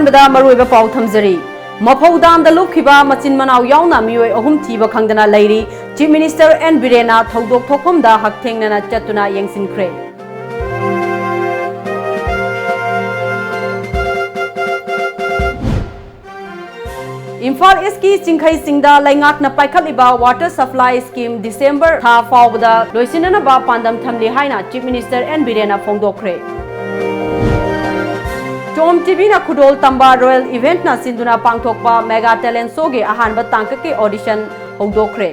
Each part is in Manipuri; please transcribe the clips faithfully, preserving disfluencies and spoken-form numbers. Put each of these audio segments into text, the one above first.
ꯑꯍꯥꯟꯕꯗ ꯃꯔꯨꯑꯣꯏꯕ ꯄꯥꯎ ꯊꯝꯖꯔꯤ꯫ ꯃꯐꯧ ꯗꯥꯝꯗ ꯂꯨꯞꯈꯤꯕ ꯃꯆꯤꯟ ꯃꯅꯥꯎ ꯌꯥꯎꯅ ꯃꯤꯑꯣꯏ ꯑꯍꯨꯝ ꯊꯤꯕ ꯈꯪꯗꯅ ꯂꯩꯔꯤ꯫ ꯆꯤꯐ ꯃꯤꯅꯤꯁꯇꯔ ꯑꯦꯟ ꯕꯤꯔꯦꯟꯅ ꯊꯧꯗꯣꯛ ꯊꯣꯛꯐꯝꯗ ꯍꯛꯊꯦꯡꯅꯅ ꯆꯠꯇꯨꯅ ꯌꯦꯡꯁꯤꯟꯈ꯭ꯔꯦ꯫ ꯏꯝꯐꯥꯜ ꯏꯁꯀꯤ ꯆꯤꯡꯈꯩꯁꯤꯡꯗ ꯂꯩꯉꯥꯛꯅ ꯄꯥꯏꯈꯠꯂꯤꯕ ꯋꯥꯇꯔ ꯁꯄ꯭ꯂꯥꯏ ꯁ꯭ꯀꯤꯝ ꯗꯤꯁꯦꯝꯕꯔ ꯊꯥ ꯐꯥꯎꯕꯗ ꯂꯣꯏꯁꯤꯟꯅꯅꯕ ꯄꯥꯟꯗꯝ ꯊꯝꯂꯤ ꯍꯥꯏꯅ ꯆꯤꯐ ꯃꯤꯅꯤꯁꯇꯔ ꯑꯦꯟ ꯕꯤꯔꯦꯟꯅ ꯐꯣꯡꯗꯣꯛꯈ꯭ꯔꯦ꯫ ꯇꯣꯝ ꯇꯤꯚꯤꯅ ꯈꯨꯗꯣꯜ ꯇꯝꯕ ꯔꯣꯌꯦꯜ ꯏꯚꯦꯟꯠꯅ ꯁꯤꯟꯗꯨꯅ ꯄꯥꯡꯊꯣꯛꯄ ꯃꯦꯒꯥ ꯇꯦꯂꯦꯟꯠ ꯁꯣꯒꯤ ꯑꯍꯥꯟꯕ ꯇꯥꯡꯀꯛꯀꯤ ꯑꯣꯗꯤꯁꯟ ꯍꯧꯗꯣꯛꯈ꯭ꯔꯦ꯫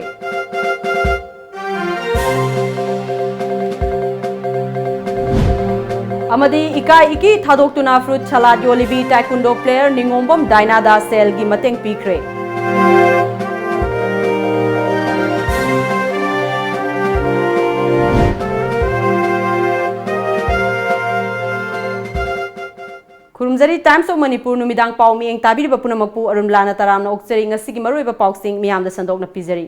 ꯑꯃꯗꯤ ꯏꯀꯥꯏ ꯏꯀꯤ ꯊꯥꯗꯣꯛꯇꯨꯅ ꯐ꯭ꯔꯨꯠ ꯁꯂꯥꯗ ꯌꯣꯜꯂꯤꯕꯤ ꯇꯥꯏꯀꯨꯟꯗꯣ ꯄ꯭ꯂꯦꯌꯔ ꯅꯤꯉꯣꯝꯕꯝ ꯗꯥꯏꯅꯥꯗ ꯁꯦꯜꯒꯤ ꯃꯇꯦꯡ ꯄꯤꯈ꯭ꯔꯦ꯫ ꯈꯨꯔꯨꯝꯖꯔꯤ꯫ Times of Manipur ꯅꯨꯃꯤꯗꯥꯡ ꯄꯥꯎ ꯃꯤꯠꯌꯦꯡ ꯇꯥꯕꯤꯔꯤꯕ ꯄꯨꯝꯅꯃꯛꯄꯨ ꯑꯔꯨꯟꯂꯥꯅ ꯇꯔꯥꯝꯅ ꯑꯣꯛꯆꯔꯤ꯫ ꯉꯁꯤꯒꯤ ꯃꯔꯨꯑꯣꯏꯕ ꯄꯥꯎꯁꯤꯡ ꯃꯤꯌꯥꯝꯗ ꯁꯟꯗꯣꯛꯅ ꯄꯤꯖꯔꯤ꯫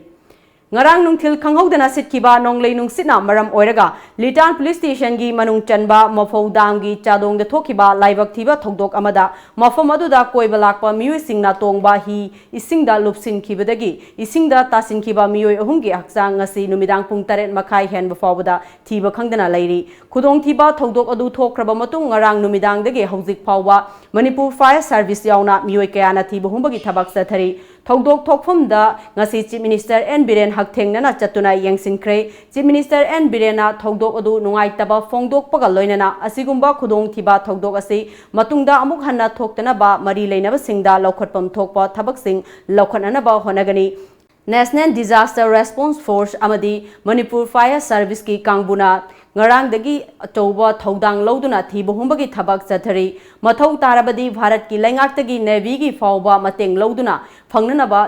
ꯉꯔꯥꯡ ꯅꯨꯡꯊꯤꯜ ꯈꯪꯍꯧꯗꯅ ꯁꯤꯠꯈꯤꯕ ꯅꯣꯡꯂꯩ ꯅꯨꯡꯁꯤꯠꯅ ꯃꯔꯝ ꯑꯣꯏꯔꯒ ꯂꯤꯇꯥꯟ ꯄꯨꯂꯤꯁ ꯁ꯭ꯇꯦꯁꯟꯒꯤ ꯃꯅꯨꯡ ꯆꯟꯕ ꯃꯐꯧ ꯗꯥꯝꯒꯤ ꯆꯥꯗꯣꯡꯗ ꯊꯣꯛꯈꯤꯕ ꯂꯥꯏꯕꯛ ꯊꯤꯕ ꯊꯧꯗꯣꯛ ꯑꯃꯗ ꯃꯐꯝ ꯑꯗꯨꯗ ꯀꯣꯏꯕ ꯂꯥꯛꯄ ꯃꯤꯑꯣꯏꯁꯤꯡꯅ ꯇꯣꯡꯕ ꯍꯤ ꯏꯁꯤꯡꯗ ꯂꯨꯞꯁꯤꯟꯈꯤꯕꯗꯒꯤ ꯏꯁꯤꯡꯗ ꯇꯥꯁꯤꯟꯈꯤꯕ ꯃꯤꯑꯣꯏ ꯑꯍꯨꯝꯒꯤ ꯍꯛꯆꯥꯡ ꯉꯁꯤ ꯅꯨꯃꯤꯗꯥꯡ ꯄꯨꯡ ꯇꯔꯦꯠ ꯃꯈꯥꯏ ꯍꯦꯟꯕ ꯐꯥꯎꯕꯗ ꯊꯤꯕ ꯈꯪꯗꯅ ꯂꯩꯔꯤ꯫ ꯈꯨꯗꯣꯡꯊꯤꯕ ꯊꯧꯗꯣꯛ ꯑꯗꯨ ꯊꯣꯛꯈ꯭ꯔꯕ ꯃꯇꯨꯡ ꯉꯔꯥꯡ ꯅꯨꯃꯤꯗꯥꯡꯗꯒꯤ ꯍꯧꯖꯤꯛ ꯐꯥꯎꯕ ꯃꯅꯤꯄꯨꯔ ꯐꯥꯌꯔ ꯁꯥꯔꯚꯤꯁ ꯌꯥꯎꯅ ꯃꯤꯑꯣꯏ ꯀꯌꯥꯅ ꯊꯤꯕ ꯍꯨꯝꯕꯒꯤ ꯊꯕꯛ ꯆꯠꯊꯔꯤ꯫ ꯊꯧꯗꯣꯛ ꯊꯣꯛꯐꯝꯗ ꯉꯁꯤ ꯆꯤꯐ ꯃꯤꯅꯤꯁꯇꯔ ꯑꯦꯟ ꯕꯤꯔꯦꯟ ꯍꯛꯊꯦꯡꯅꯅ ꯆꯠꯇꯨꯅ ꯌꯦꯡꯁꯤꯟꯈ꯭ꯔꯦ꯫ ꯆꯤꯐ ꯃꯤꯅꯤꯁꯇꯔ ꯑꯦꯟ ꯕꯤꯔꯦꯟꯅ ꯊꯧꯗꯣꯛ ꯑꯗꯨ ꯅꯨꯡꯉꯥꯏꯇꯕ ꯐꯣꯡꯗꯣꯛꯄꯒ ꯂꯣꯏꯅꯅ ꯑꯁꯤꯒꯨꯝꯕ ꯈꯨꯗꯣꯡꯊꯤꯕ ꯊꯧꯗꯣꯛ ꯑꯁꯤ ꯃꯇꯨꯡꯗ ꯑꯃꯨꯛ ꯍꯟꯅ ꯊꯣꯛꯇꯅꯕ ꯃꯔꯤ ꯂꯩꯅꯕꯁꯤꯡꯗ ꯂꯧꯈꯠꯐꯝ ꯊꯣꯛꯄ ꯊꯕꯛꯁꯤꯡ ꯂꯧꯈꯠꯅꯅꯕ ꯍꯣꯠꯅꯒꯅꯤ꯫ National Disaster Response Force ꯑꯃꯗꯤ ꯃꯅꯤꯄꯨꯔ ꯐꯥꯌꯔ ꯁꯥꯔꯚꯤꯁꯀꯤ ꯀꯥꯡꯕꯨꯅ ꯉꯔꯥꯡꯗꯒꯤ ꯑꯆꯧꯕ ꯊꯧꯗꯥꯡ ꯂꯧꯗꯨꯅ ꯊꯤꯕ ꯍꯨꯝꯕꯒꯤ ꯊꯕꯛ ꯆꯠꯊꯔꯤ꯫ ꯃꯊꯧ ꯇꯥꯔꯕꯗꯤ ꯚꯥꯔꯠꯀꯤ ꯂꯩꯉꯥꯛꯇꯒꯤ ꯅꯦꯚꯤꯒꯤ ꯐꯥꯎꯕ ꯃꯇꯦꯡ ꯂꯧꯗꯨꯅ ꯐꯪꯅꯅꯕ,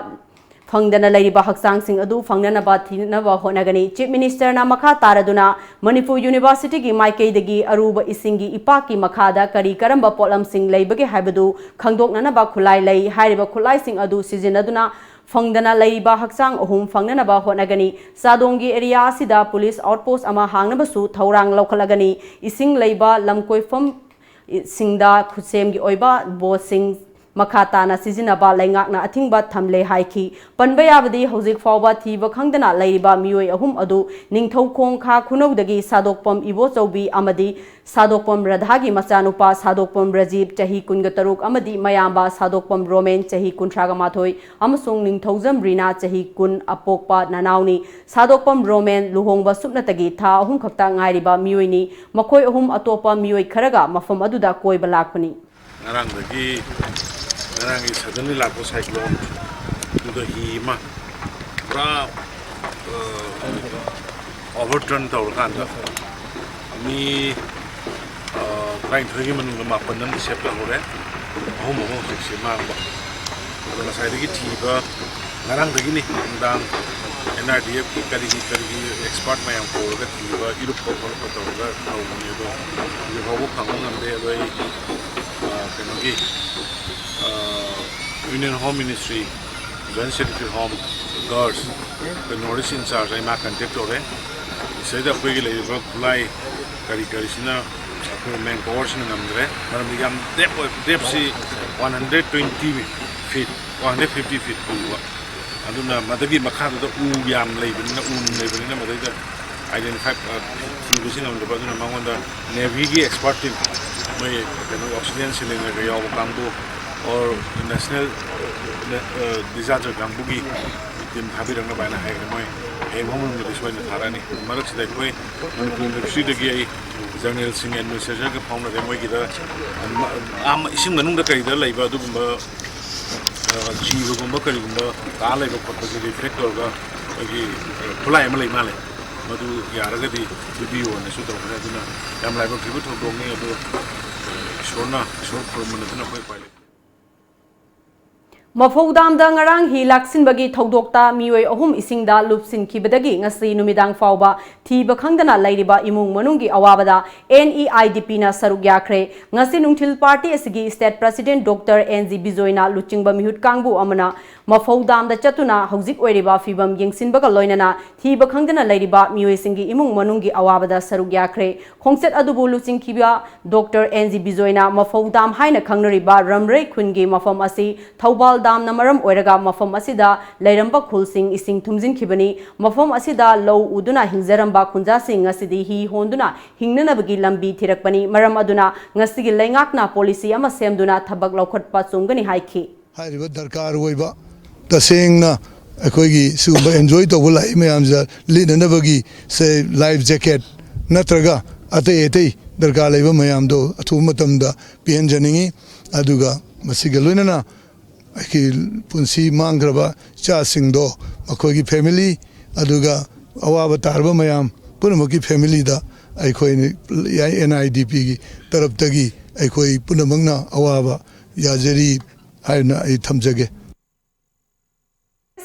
ꯐꯪꯗꯅ ꯂꯩꯔꯤꯕ ꯍꯛꯆꯥꯡꯁꯤꯡ ꯑꯗꯨ ꯐꯪꯅꯅꯕ ꯊꯤꯅꯕ ꯍꯣꯠꯅꯒꯅꯤ꯫ ꯆꯤꯐ ꯃꯤꯅꯤꯁꯇꯔꯅ ꯃꯈꯥ ꯇꯥꯔꯗꯨꯅ ꯃꯅꯤꯄꯨꯔ ꯌꯨꯅꯤꯚꯔꯁꯤꯇꯤꯒꯤ ꯃꯥꯏꯀꯩꯗꯒꯤ ꯑꯔꯨꯕ ꯏꯁꯤꯡꯒꯤ ꯏꯄꯥꯛꯀꯤ ꯃꯈꯥꯗ ꯀꯔꯤ ꯀꯔꯝꯕ ꯄꯣꯠꯂꯝꯁꯤꯡ ꯂꯩꯕꯒꯦ ꯍꯥꯏꯕꯗꯨ ꯈꯪꯗꯣꯛꯅꯅꯕ ꯈꯨꯠꯂꯥꯏ ꯂꯩ꯫ ꯍꯥꯏꯔꯤꯕ ꯈꯨꯠꯂꯥꯏꯁꯤꯡ ꯑꯗꯨ ꯁꯤꯖꯤꯟꯅꯗꯨꯅ ꯐꯪꯗꯅ ꯂꯩꯔꯤꯕ ꯍꯛꯆꯥꯡ ꯑꯍꯨꯝ ꯐꯪꯅꯅꯕ ꯍꯣꯠꯅꯒꯅꯤ꯫ ꯆꯥꯗꯣꯡꯒꯤ ꯑꯦꯔꯤꯌꯥ ꯑꯁꯤꯗ ꯄꯨꯂꯤꯁ ꯑꯥꯎꯠꯄꯣꯁ꯭ꯠ ꯑꯃ ꯍꯥꯡꯅꯕꯁꯨ ꯊꯧꯔꯥꯡ ꯂꯧꯈꯠꯂꯒꯅꯤ꯫ ꯏꯁꯤꯡ ꯂꯩꯕ ꯂꯝ ꯀꯣꯏꯐꯝ, ꯁꯤꯡꯗ ꯈꯨꯠꯁꯦꯝꯒꯤ ꯑꯣꯏꯕ ꯕꯣꯠꯁꯤꯡ ꯃꯈꯥ ꯇꯥꯅ ꯁꯤꯖꯤꯟꯅꯕ ꯂꯩꯉꯥꯛꯅ ꯑꯊꯤꯡꯕ ꯊꯝꯂꯦ ꯍꯥꯏꯈꯤ꯫ ꯄꯟꯕ ꯌꯥꯕꯗꯤ, ꯍꯧꯖꯤꯛ ꯐꯥꯎꯕ ꯊꯤꯕ ꯈꯪꯗꯅ ꯂꯩꯔꯤꯕ ꯃꯤꯑꯣꯏ ꯑꯍꯨꯝ ꯑꯗꯨ ꯅꯤꯡꯊꯧꯈꯣꯡ ꯈꯥ ꯈꯨꯅꯧꯗꯒꯤ ꯁꯥꯗꯣꯛꯄꯝ ꯏꯕꯣꯆꯧꯕꯤ ꯑꯃꯗꯤ ꯁꯥꯗꯣꯛꯄꯝ ꯔꯥꯙꯥꯒꯤ ꯃꯆꯥꯅꯨꯄꯥ ꯁꯥꯗꯣꯛꯄꯝ ꯔꯥꯖꯤꯞ, ꯆꯍꯤ ꯀꯨꯟꯒ ꯇꯔꯨꯛ, ꯑꯃꯗꯤ ꯃꯌꯥꯝꯕ ꯁꯥꯗꯣꯛꯄꯝ ꯔꯣꯃꯦꯟ, ꯆꯍꯤ ꯀꯨꯟꯊ꯭ꯔꯥꯒ ꯃꯥꯊꯣꯏ, ꯑꯃꯁꯨꯡ ꯅꯤꯡꯊꯧꯖꯝ ꯔꯤꯅꯥ, ꯆꯍꯤ ꯀꯨꯟ, ꯑꯄꯣꯛꯄ ꯅꯅꯥꯎꯅꯤ꯫ ꯁꯥꯗꯣꯛꯄꯝ ꯔꯣꯃꯦꯟ ꯂꯨꯍꯣꯡꯕ ꯁꯨꯞꯅꯇꯒꯤ ꯊꯥ ꯑꯍꯨꯝ ꯈꯛꯇ ꯉꯥꯏꯔꯤꯕ ꯃꯤꯑꯣꯏꯅꯤ꯫ ꯃꯈꯣꯏ ꯑꯍꯨꯝ ꯑꯇꯣꯞꯄ ꯃꯤꯑꯣꯏ ꯈꯔꯒ ꯃꯐꯝ ꯑꯗꯨꯗ ꯀꯣꯏꯕ ꯂꯥꯛꯄꯅꯤ꯫ ꯉꯔꯥꯡꯗꯒꯤ, ꯉꯔꯥꯡꯒꯤ suddenly ꯂꯥꯛꯄ cyclone ꯑꯗꯨꯗ ꯍꯤ ꯑꯃ ꯄꯨꯔꯥ, ꯑ, overturn ꯇꯧꯔꯀꯥꯟꯗ ꯃꯤ, ꯑ, ꯇꯔꯥꯅꯤꯊꯣꯏꯒꯤ ꯃꯅꯨꯡꯗ ꯃꯥꯄꯟ ꯑꯃ save ꯇꯧꯍꯧꯔꯦ, ꯑꯍꯨꯝ ꯑꯃ ꯍꯧꯖꯤꯛꯁꯦ ꯃꯥꯡꯕ꯫ ꯑꯗꯣ ꯉꯁꯥꯏꯗꯒꯤ ꯊꯤꯕ, ꯉꯔꯥꯡꯗꯒꯤꯅꯤ ꯅꯨꯡꯗꯥꯡ NRDFꯀꯤ ꯀꯔꯤꯒꯤ ꯀꯔꯤꯒꯤ expert ꯃꯌꯥꯝ ꯀꯧꯔꯒ ꯊꯤꯕ, ꯏꯔꯨꯞꯄ ꯈꯣꯠꯂꯛꯄ ꯇꯧꯔꯒ ꯇꯧꯕꯅꯦ꯫ ꯑꯗꯣ ꯍꯧꯖꯤꯛ ꯐꯥꯎꯕ ꯐꯪꯕ ꯉꯝꯗꯦ꯫ ꯑꯗꯣ ꯑꯩ, ꯑ, ꯀꯩꯅꯣꯒꯤ, ꯑ, Union Home Ministry, Joint Secretary Home, Guards, ꯑꯩꯈꯣꯏ North East in charge, ꯑꯩ ꯃꯥ contact ꯇꯧꯔꯦ꯫ ꯁꯤꯗꯩꯗ ꯑꯩꯈꯣꯏꯒꯤ ꯂꯩꯔꯤꯕ ꯈꯨꯠꯂꯥꯏ ꯀꯔꯤ ꯀꯔꯤꯁꯤꯅ ꯑꯩꯈꯣꯏ manpowerꯁꯤꯅ ꯉꯝꯗ꯭ꯔꯦ꯫ ꯃꯔꯝꯗꯤ ꯌꯥꯝ depth ꯑꯣꯏ-, depthꯁꯤ one hundred twenty feet, one hundred fifty feet ꯀꯨꯝꯕ꯫ ꯑꯗꯨꯅ ꯃꯗꯨꯒꯤ ꯃꯈꯥꯗꯨꯗ ꯎ ꯌꯥꯝ ꯂꯩꯕꯅꯤꯅ, ꯎ ꯅꯨꯡ ꯂꯩꯕꯅꯤꯅ ꯃꯗꯩꯗ identify, ꯑ, ꯊꯤꯕꯁꯤ ꯉꯝꯗꯕ꯫ ꯑꯗꯨꯅ ꯃꯉꯣꯟꯗ Navyꯒꯤ expert team, ꯃꯣꯏ ꯀꯩꯅꯣ oxygen cylinderꯒ ꯌꯥꯎꯕ ꯀꯥꯡꯕꯨ, or national, ꯑ, disaster ꯀꯥꯡꯕꯨꯒꯤ team ꯊꯥꯕꯤꯔꯛꯅꯕ ꯍꯥꯏꯅ ꯍꯥꯏꯈ꯭ꯔꯦ꯫ ꯃꯣꯏ ꯍꯌꯦꯡ ꯐꯥꯎ ꯃꯅꯨꯡꯗꯗꯤ ꯁꯣꯏꯗꯅ ꯊꯥꯔꯛꯑꯅꯤ꯫ ꯃꯔꯛꯁꯤꯗ ꯑꯩꯈꯣꯏ ꯃꯅꯤꯄꯨꯔ Universityꯗꯒꯤ ꯑꯩ journalꯁꯤꯡ, administratorꯒ ꯐꯥꯎꯅꯔꯦ꯫ ꯃꯣꯏꯒꯤꯗ, ꯑ, ꯃ-, ꯑꯥ, ꯏꯁꯤꯡ ꯃꯅꯨꯡꯗ ꯀꯔꯤꯗ ꯂꯩꯕ ꯑꯗꯨꯒꯨꯝꯕ, ꯑ, ꯖꯤꯕꯒꯨꯝꯕ ꯀꯔꯤꯒꯨꯝꯕ ꯇꯥ ꯂꯩꯕ ꯈꯣꯠꯄꯁꯦ reflect ꯇꯧꯔꯒ ꯑꯩꯈꯣꯏꯒꯤ, ꯑ, ꯈꯨꯠꯂꯥꯏ ꯑꯃ ꯂꯩ ꯃꯥꯜꯂꯦ꯫ ꯃꯗꯨ ꯌꯥꯔꯒꯗꯤ ꯄꯤꯕꯤꯌꯣꯅꯁꯨ ꯇꯧꯈ꯭ꯔꯦ꯫ ꯑꯗꯨꯅ ꯌꯥꯝ ꯂꯥꯏꯕꯛ ꯊꯤꯕ ꯊꯧꯗꯣꯛꯅꯤ꯫ ꯑꯗꯣ, ꯑ, ꯏꯁꯣꯔꯅ, ꯏꯁꯣꯔ ꯈꯨꯔꯨꯝꯕ ꯅꯠꯇꯅ ꯑꯩꯈꯣꯏ ꯎꯄꯥꯏ ꯂꯩꯇꯦ꯫ ꯃꯐꯧ ꯗꯥꯝꯗ ꯉꯔꯥꯡ ꯍꯤ ꯂꯥꯛꯁꯤꯟꯕꯒꯤ ꯊꯧꯗꯣꯛꯇ ꯃꯤꯑꯣꯏ ꯑꯍꯨꯝ ꯏꯁꯤꯡꯗ ꯂꯨꯞꯁꯤꯟꯈꯤꯕꯗꯒꯤ ꯉꯁꯤ ꯅꯨꯃꯤꯗꯥꯡ ꯐꯥꯎꯕ ꯊꯤꯕ ꯈꯪꯗꯅ ꯂꯩꯔꯤꯕ ꯏꯃꯨꯡ ꯃꯅꯨꯡꯒꯤ ꯑꯋꯥꯕꯗ N E I D Pꯅ ꯁꯔꯨꯛ ꯌꯥꯈ꯭ꯔꯦ꯫ ꯉꯁꯤ ꯅꯨꯡꯊꯤꯜ ꯄꯥꯔꯇꯤ ꯑꯁꯤꯒꯤ state president Doctor N G ꯕꯤꯖꯣꯏꯅ ꯂꯨꯆꯤꯡꯕ ꯃꯤꯍꯨꯠ ꯀꯥꯡꯕꯨ ꯑꯃꯅ ꯃꯐꯧ ꯗꯥꯝꯗ ꯆꯠꯇꯨꯅ ꯍꯧꯖꯤꯛ ꯑꯣꯏꯔꯤꯕ ꯐꯤꯕꯝ ꯌꯦꯡꯁꯤꯟꯕꯒ ꯂꯣꯏꯅꯅ ꯊꯤꯕ ꯈꯪꯗꯅ ꯂꯩꯔꯤꯕ ꯃꯤꯑꯣꯏꯁꯤꯡꯒꯤ ꯏꯃꯨꯡ ꯃꯅꯨꯡꯒꯤ ꯑꯋꯥꯕꯗ ꯁꯔꯨꯛ ꯌꯥꯈ꯭ꯔꯦ꯫ ꯈꯣꯡꯆꯠ ꯑꯗꯨꯕꯨ ꯂꯨꯆꯤꯡꯈꯤꯕ Doctor N G ꯕꯤꯖꯣꯏꯅ ꯃꯐꯧ ꯗꯥꯝ ꯍꯥꯏꯅ ꯈꯪꯅꯔꯤꯕ ꯔꯝꯔꯩ ꯈꯨꯟꯒꯤ ꯃꯐꯝ ꯑꯁꯤ ꯊꯧꯕꯥꯜ ꯗꯥꯝꯅ ꯃꯔꯝ ꯑꯣꯏꯔꯒ ꯃꯐꯝ ꯑꯁꯤꯗ ꯂꯩꯔꯝꯕ ꯈꯨꯜꯁꯤꯡ ꯏꯁꯤꯡ ꯊꯨꯝꯖꯤꯟꯈꯤꯕꯅꯤ꯫ ꯃꯐꯝ ꯑꯁꯤꯗ ꯂꯧ ꯎꯗꯨꯅ ꯍꯤꯡꯖꯔꯝꯕ ꯈꯨꯟꯖꯥꯁꯤꯡ ꯉꯁꯤꯗꯤ ꯍꯤ ꯍꯣꯟꯗꯨꯅ ꯍꯤꯡꯅꯅꯕꯒꯤ ꯂꯝꯕꯤ ꯊꯤꯔꯛꯄꯅꯤ꯫ ꯃꯔꯝ ꯑꯗꯨꯅ ꯉꯁꯤꯒꯤ ꯂꯩꯉꯥꯛꯅ policy ꯑꯃ ꯁꯦꯝꯗꯨꯅ ꯊꯕꯛ ꯂꯧꯈꯠꯄ ꯆꯨꯝꯒꯅꯤ ꯍꯥꯏꯈꯤ꯫ ꯍꯥꯏꯔꯤꯕ ꯗꯔꯀꯥꯔ ꯑꯣꯏꯕ, ꯇꯁꯦꯡꯅ ꯑꯩꯈꯣꯏꯒꯤ ꯁꯤꯒꯨꯝꯕ enjoy ꯇꯧꯕ ꯂꯥꯛꯏ ꯃꯌꯥꯝꯁꯤꯗ ꯂꯤꯠꯅꯅꯕꯒꯤ, ꯁꯦ, life jacket ꯅꯠꯇ꯭ꯔꯒ ꯑꯇꯩ ꯑꯇꯩ ꯗꯔꯀꯥꯔ ꯂꯩꯕ ꯃꯌꯥꯝꯗꯣ ꯑꯊꯨꯕ ꯃꯇꯝꯗ ꯄꯤꯍꯟꯖꯅꯤꯡꯉꯤ꯫ ꯑꯗꯨꯒ ꯃꯁꯤꯒ ꯂꯣꯏꯅꯅ ꯑꯩꯒꯤ ꯄꯨꯟꯁꯤ ꯃꯥꯡꯈ꯭ꯔꯕ ꯏꯆꯥꯁꯤꯡꯗꯣ, ꯃꯈꯣꯏꯒꯤ family, ꯑꯗꯨꯒ ꯑꯋꯥꯕ ꯇꯥꯔꯕ ꯃꯌꯥꯝ ꯄꯨꯝꯅꯃꯛꯀꯤ familyꯗ ꯑꯩꯈꯣꯏ N I D Pꯒꯤ ꯇꯔꯞꯇꯒꯤ ꯑꯩꯈꯣꯏ ꯄꯨꯝꯅꯃꯛꯅ ꯑꯋꯥꯕ ꯌꯥꯖꯔꯤ ꯍꯥꯏꯅ ꯑꯩ ꯊꯝꯖꯒꯦ꯫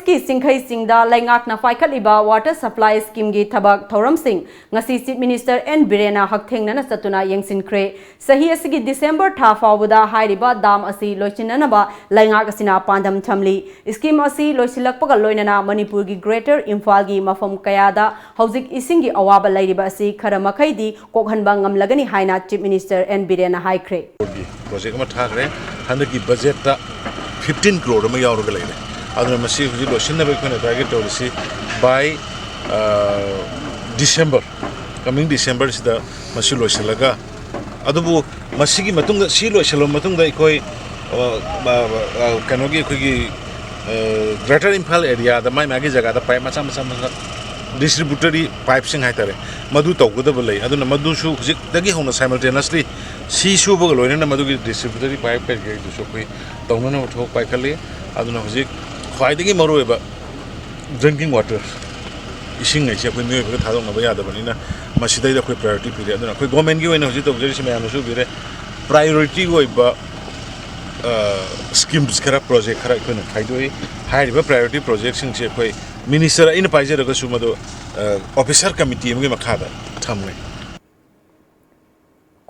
ꯀꯤ ꯆꯤꯡꯈꯩꯁꯤꯡꯗ ꯂꯩꯉꯥꯛꯅ ꯄꯥꯏꯈꯠꯂꯤꯕ water supply schemeꯒꯤ ꯊꯕꯛ ꯊꯧꯔꯝꯁꯤꯡ ꯉꯁꯤ Chief Minister N ꯕꯤꯔꯦꯟꯅ ꯍꯛꯊꯦꯡꯅꯅ ꯆꯠꯇꯨꯅ ꯌꯦꯡꯁꯤꯟꯈ꯭ꯔꯦ꯫ ꯆꯍꯤ ꯑꯁꯤꯒꯤ December ꯊꯥ ꯐꯥꯎꯕꯗ ꯍꯥꯏꯔꯤꯕ dam ꯑꯁꯤ ꯂꯣꯏꯁꯤꯟꯅꯅꯕ ꯂꯩꯉꯥꯛ ꯑꯁꯤꯅ ꯄꯥꯟꯗꯝ ꯊꯝꯂꯤ꯫ Scheme ꯑꯁꯤ ꯂꯣꯏꯁꯤꯜꯂꯛꯄꯒ ꯂꯣꯏꯅꯅ ꯃꯅꯤꯄꯨꯔꯒꯤ Greater ꯏꯝꯐꯥꯜꯒꯤ ꯃꯐꯝ ꯀꯌꯥꯗ ꯍꯧꯖꯤꯛ ꯏꯁꯤꯡꯒꯤ ꯑꯋꯥꯕ ꯂꯩꯔꯤꯕ ꯑꯁꯤ ꯈꯔ ꯃꯈꯩꯗꯤ ꯀꯣꯛꯍꯟꯕ ꯉꯝꯂꯒꯅꯤ ꯍꯥꯏꯅ Chief Minister N ꯕꯤꯔꯦꯟꯅ ꯍꯥꯏꯈ꯭ꯔꯦ꯫ ꯒꯤ project ꯑꯃ ꯊꯥꯈ꯭ꯔꯦ꯫ ꯍꯟꯗꯛꯀꯤ budgetꯇ fifteen crore ꯑꯃ ꯌꯥꯎꯔꯒ ꯂꯩꯔꯦ꯫ ꯑꯗꯨꯅ ꯃꯁꯤ ꯍꯧꯖꯤꯛ ꯂꯣꯏꯁꯤꯟꯅꯕ ꯑꯩꯈꯣꯏꯅ target ꯇꯧꯔꯤꯁꯤ by, ꯑ, December, coming Decemberꯁꯤꯗ ꯃꯁꯤ ꯂꯣꯏꯁꯤꯜꯂꯒ, ꯑꯗꯨꯕꯨ ꯃꯁꯤꯒꯤ ꯃꯇꯨꯡꯗ, ꯁꯤ ꯂꯣꯏꯁꯤꯜꯂꯕ ꯃꯇꯨꯡꯗ ꯑꯩꯈꯣꯏ, ꯑ, ꯑ, ꯑ, ꯀꯩꯅꯣꯒꯤ ꯑꯩꯈꯣꯏꯒꯤ, ꯑ, Greater ꯏꯝꯐꯥꯜ areaꯗ ꯃꯥꯏ ꯃꯥꯒꯤ ꯖꯒꯥꯗ pipe ꯃꯆꯥ ꯃꯆꯥ ꯃꯆꯥ distributory pipeꯁꯤꯡ ꯍꯥꯏꯇꯥꯔꯦ, ꯃꯗꯨ ꯇꯧꯒꯗꯕ ꯂꯩ꯫ ꯑꯗꯨꯅ ꯃꯗꯨꯁꯨ ꯍꯧꯖꯤꯛꯇꯒꯤ ꯍꯧꯅ simultaneously ꯁꯤ ꯁꯨꯕꯒ ꯂꯣꯏꯅꯅ ꯃꯗꯨꯒꯤ distributory pipe ꯀꯔꯤ ꯀꯔꯤꯗꯨꯁꯨ ꯑꯩꯈꯣꯏ ꯇꯧꯅꯅꯕ ꯊꯕꯛ ꯄꯥꯏꯈꯠꯂꯤ꯫ ꯑꯗꯨꯅ ꯍꯧꯖꯤꯛ ꯈ꯭ꯋꯥꯏꯗꯒꯤ ꯃꯔꯨꯑꯣꯏꯕ drinking water, ꯏꯁꯤꯡ ꯍꯥꯏꯁꯦ ꯑꯩꯈꯣꯏ ꯃꯤꯑꯣꯏꯕꯒ ꯊꯥꯗꯣꯛꯅꯕ ꯌꯥꯗꯕꯅꯤꯅ ꯃꯁꯤꯗꯩꯗ ꯑꯩꯈꯣꯏ priority ꯄꯤꯔꯦ꯫ ꯑꯗꯨꯅ ꯑꯩꯈꯣꯏ governmentꯀꯤ ꯑꯣꯏꯅ ꯍꯧꯖꯤꯛ ꯇꯧꯖꯔꯤꯁꯤ ꯃꯌꯥꯝꯅꯁꯨ ꯎꯕꯤꯔꯦ, priority ꯑꯣꯏꯕ ꯁ꯭ꯀꯤꯝꯁ ꯈꯔ, ꯄ꯭ꯔꯣꯖꯦꯛ ꯈꯔ ꯑꯩꯈꯣꯏꯅ ꯈꯥꯏꯗꯣꯛꯏ꯫ ꯍꯥꯏꯔꯤꯕ ꯄ꯭ꯔꯥꯏꯌꯣꯔꯤꯇꯤ ꯄ꯭ꯔꯣꯖꯦꯛꯁꯤꯡꯁꯦ ꯑꯩꯈꯣꯏ ꯃꯤꯅꯤꯁꯇꯔ ꯑꯩꯅ ꯄꯥꯏꯖꯔꯒꯁꯨ ꯃꯗꯨ ꯑꯣꯐꯤꯁꯔ ꯀꯃꯤꯇꯤ ꯑꯃꯒꯤ ꯃꯈꯥꯗ ꯊꯝꯃꯦ꯫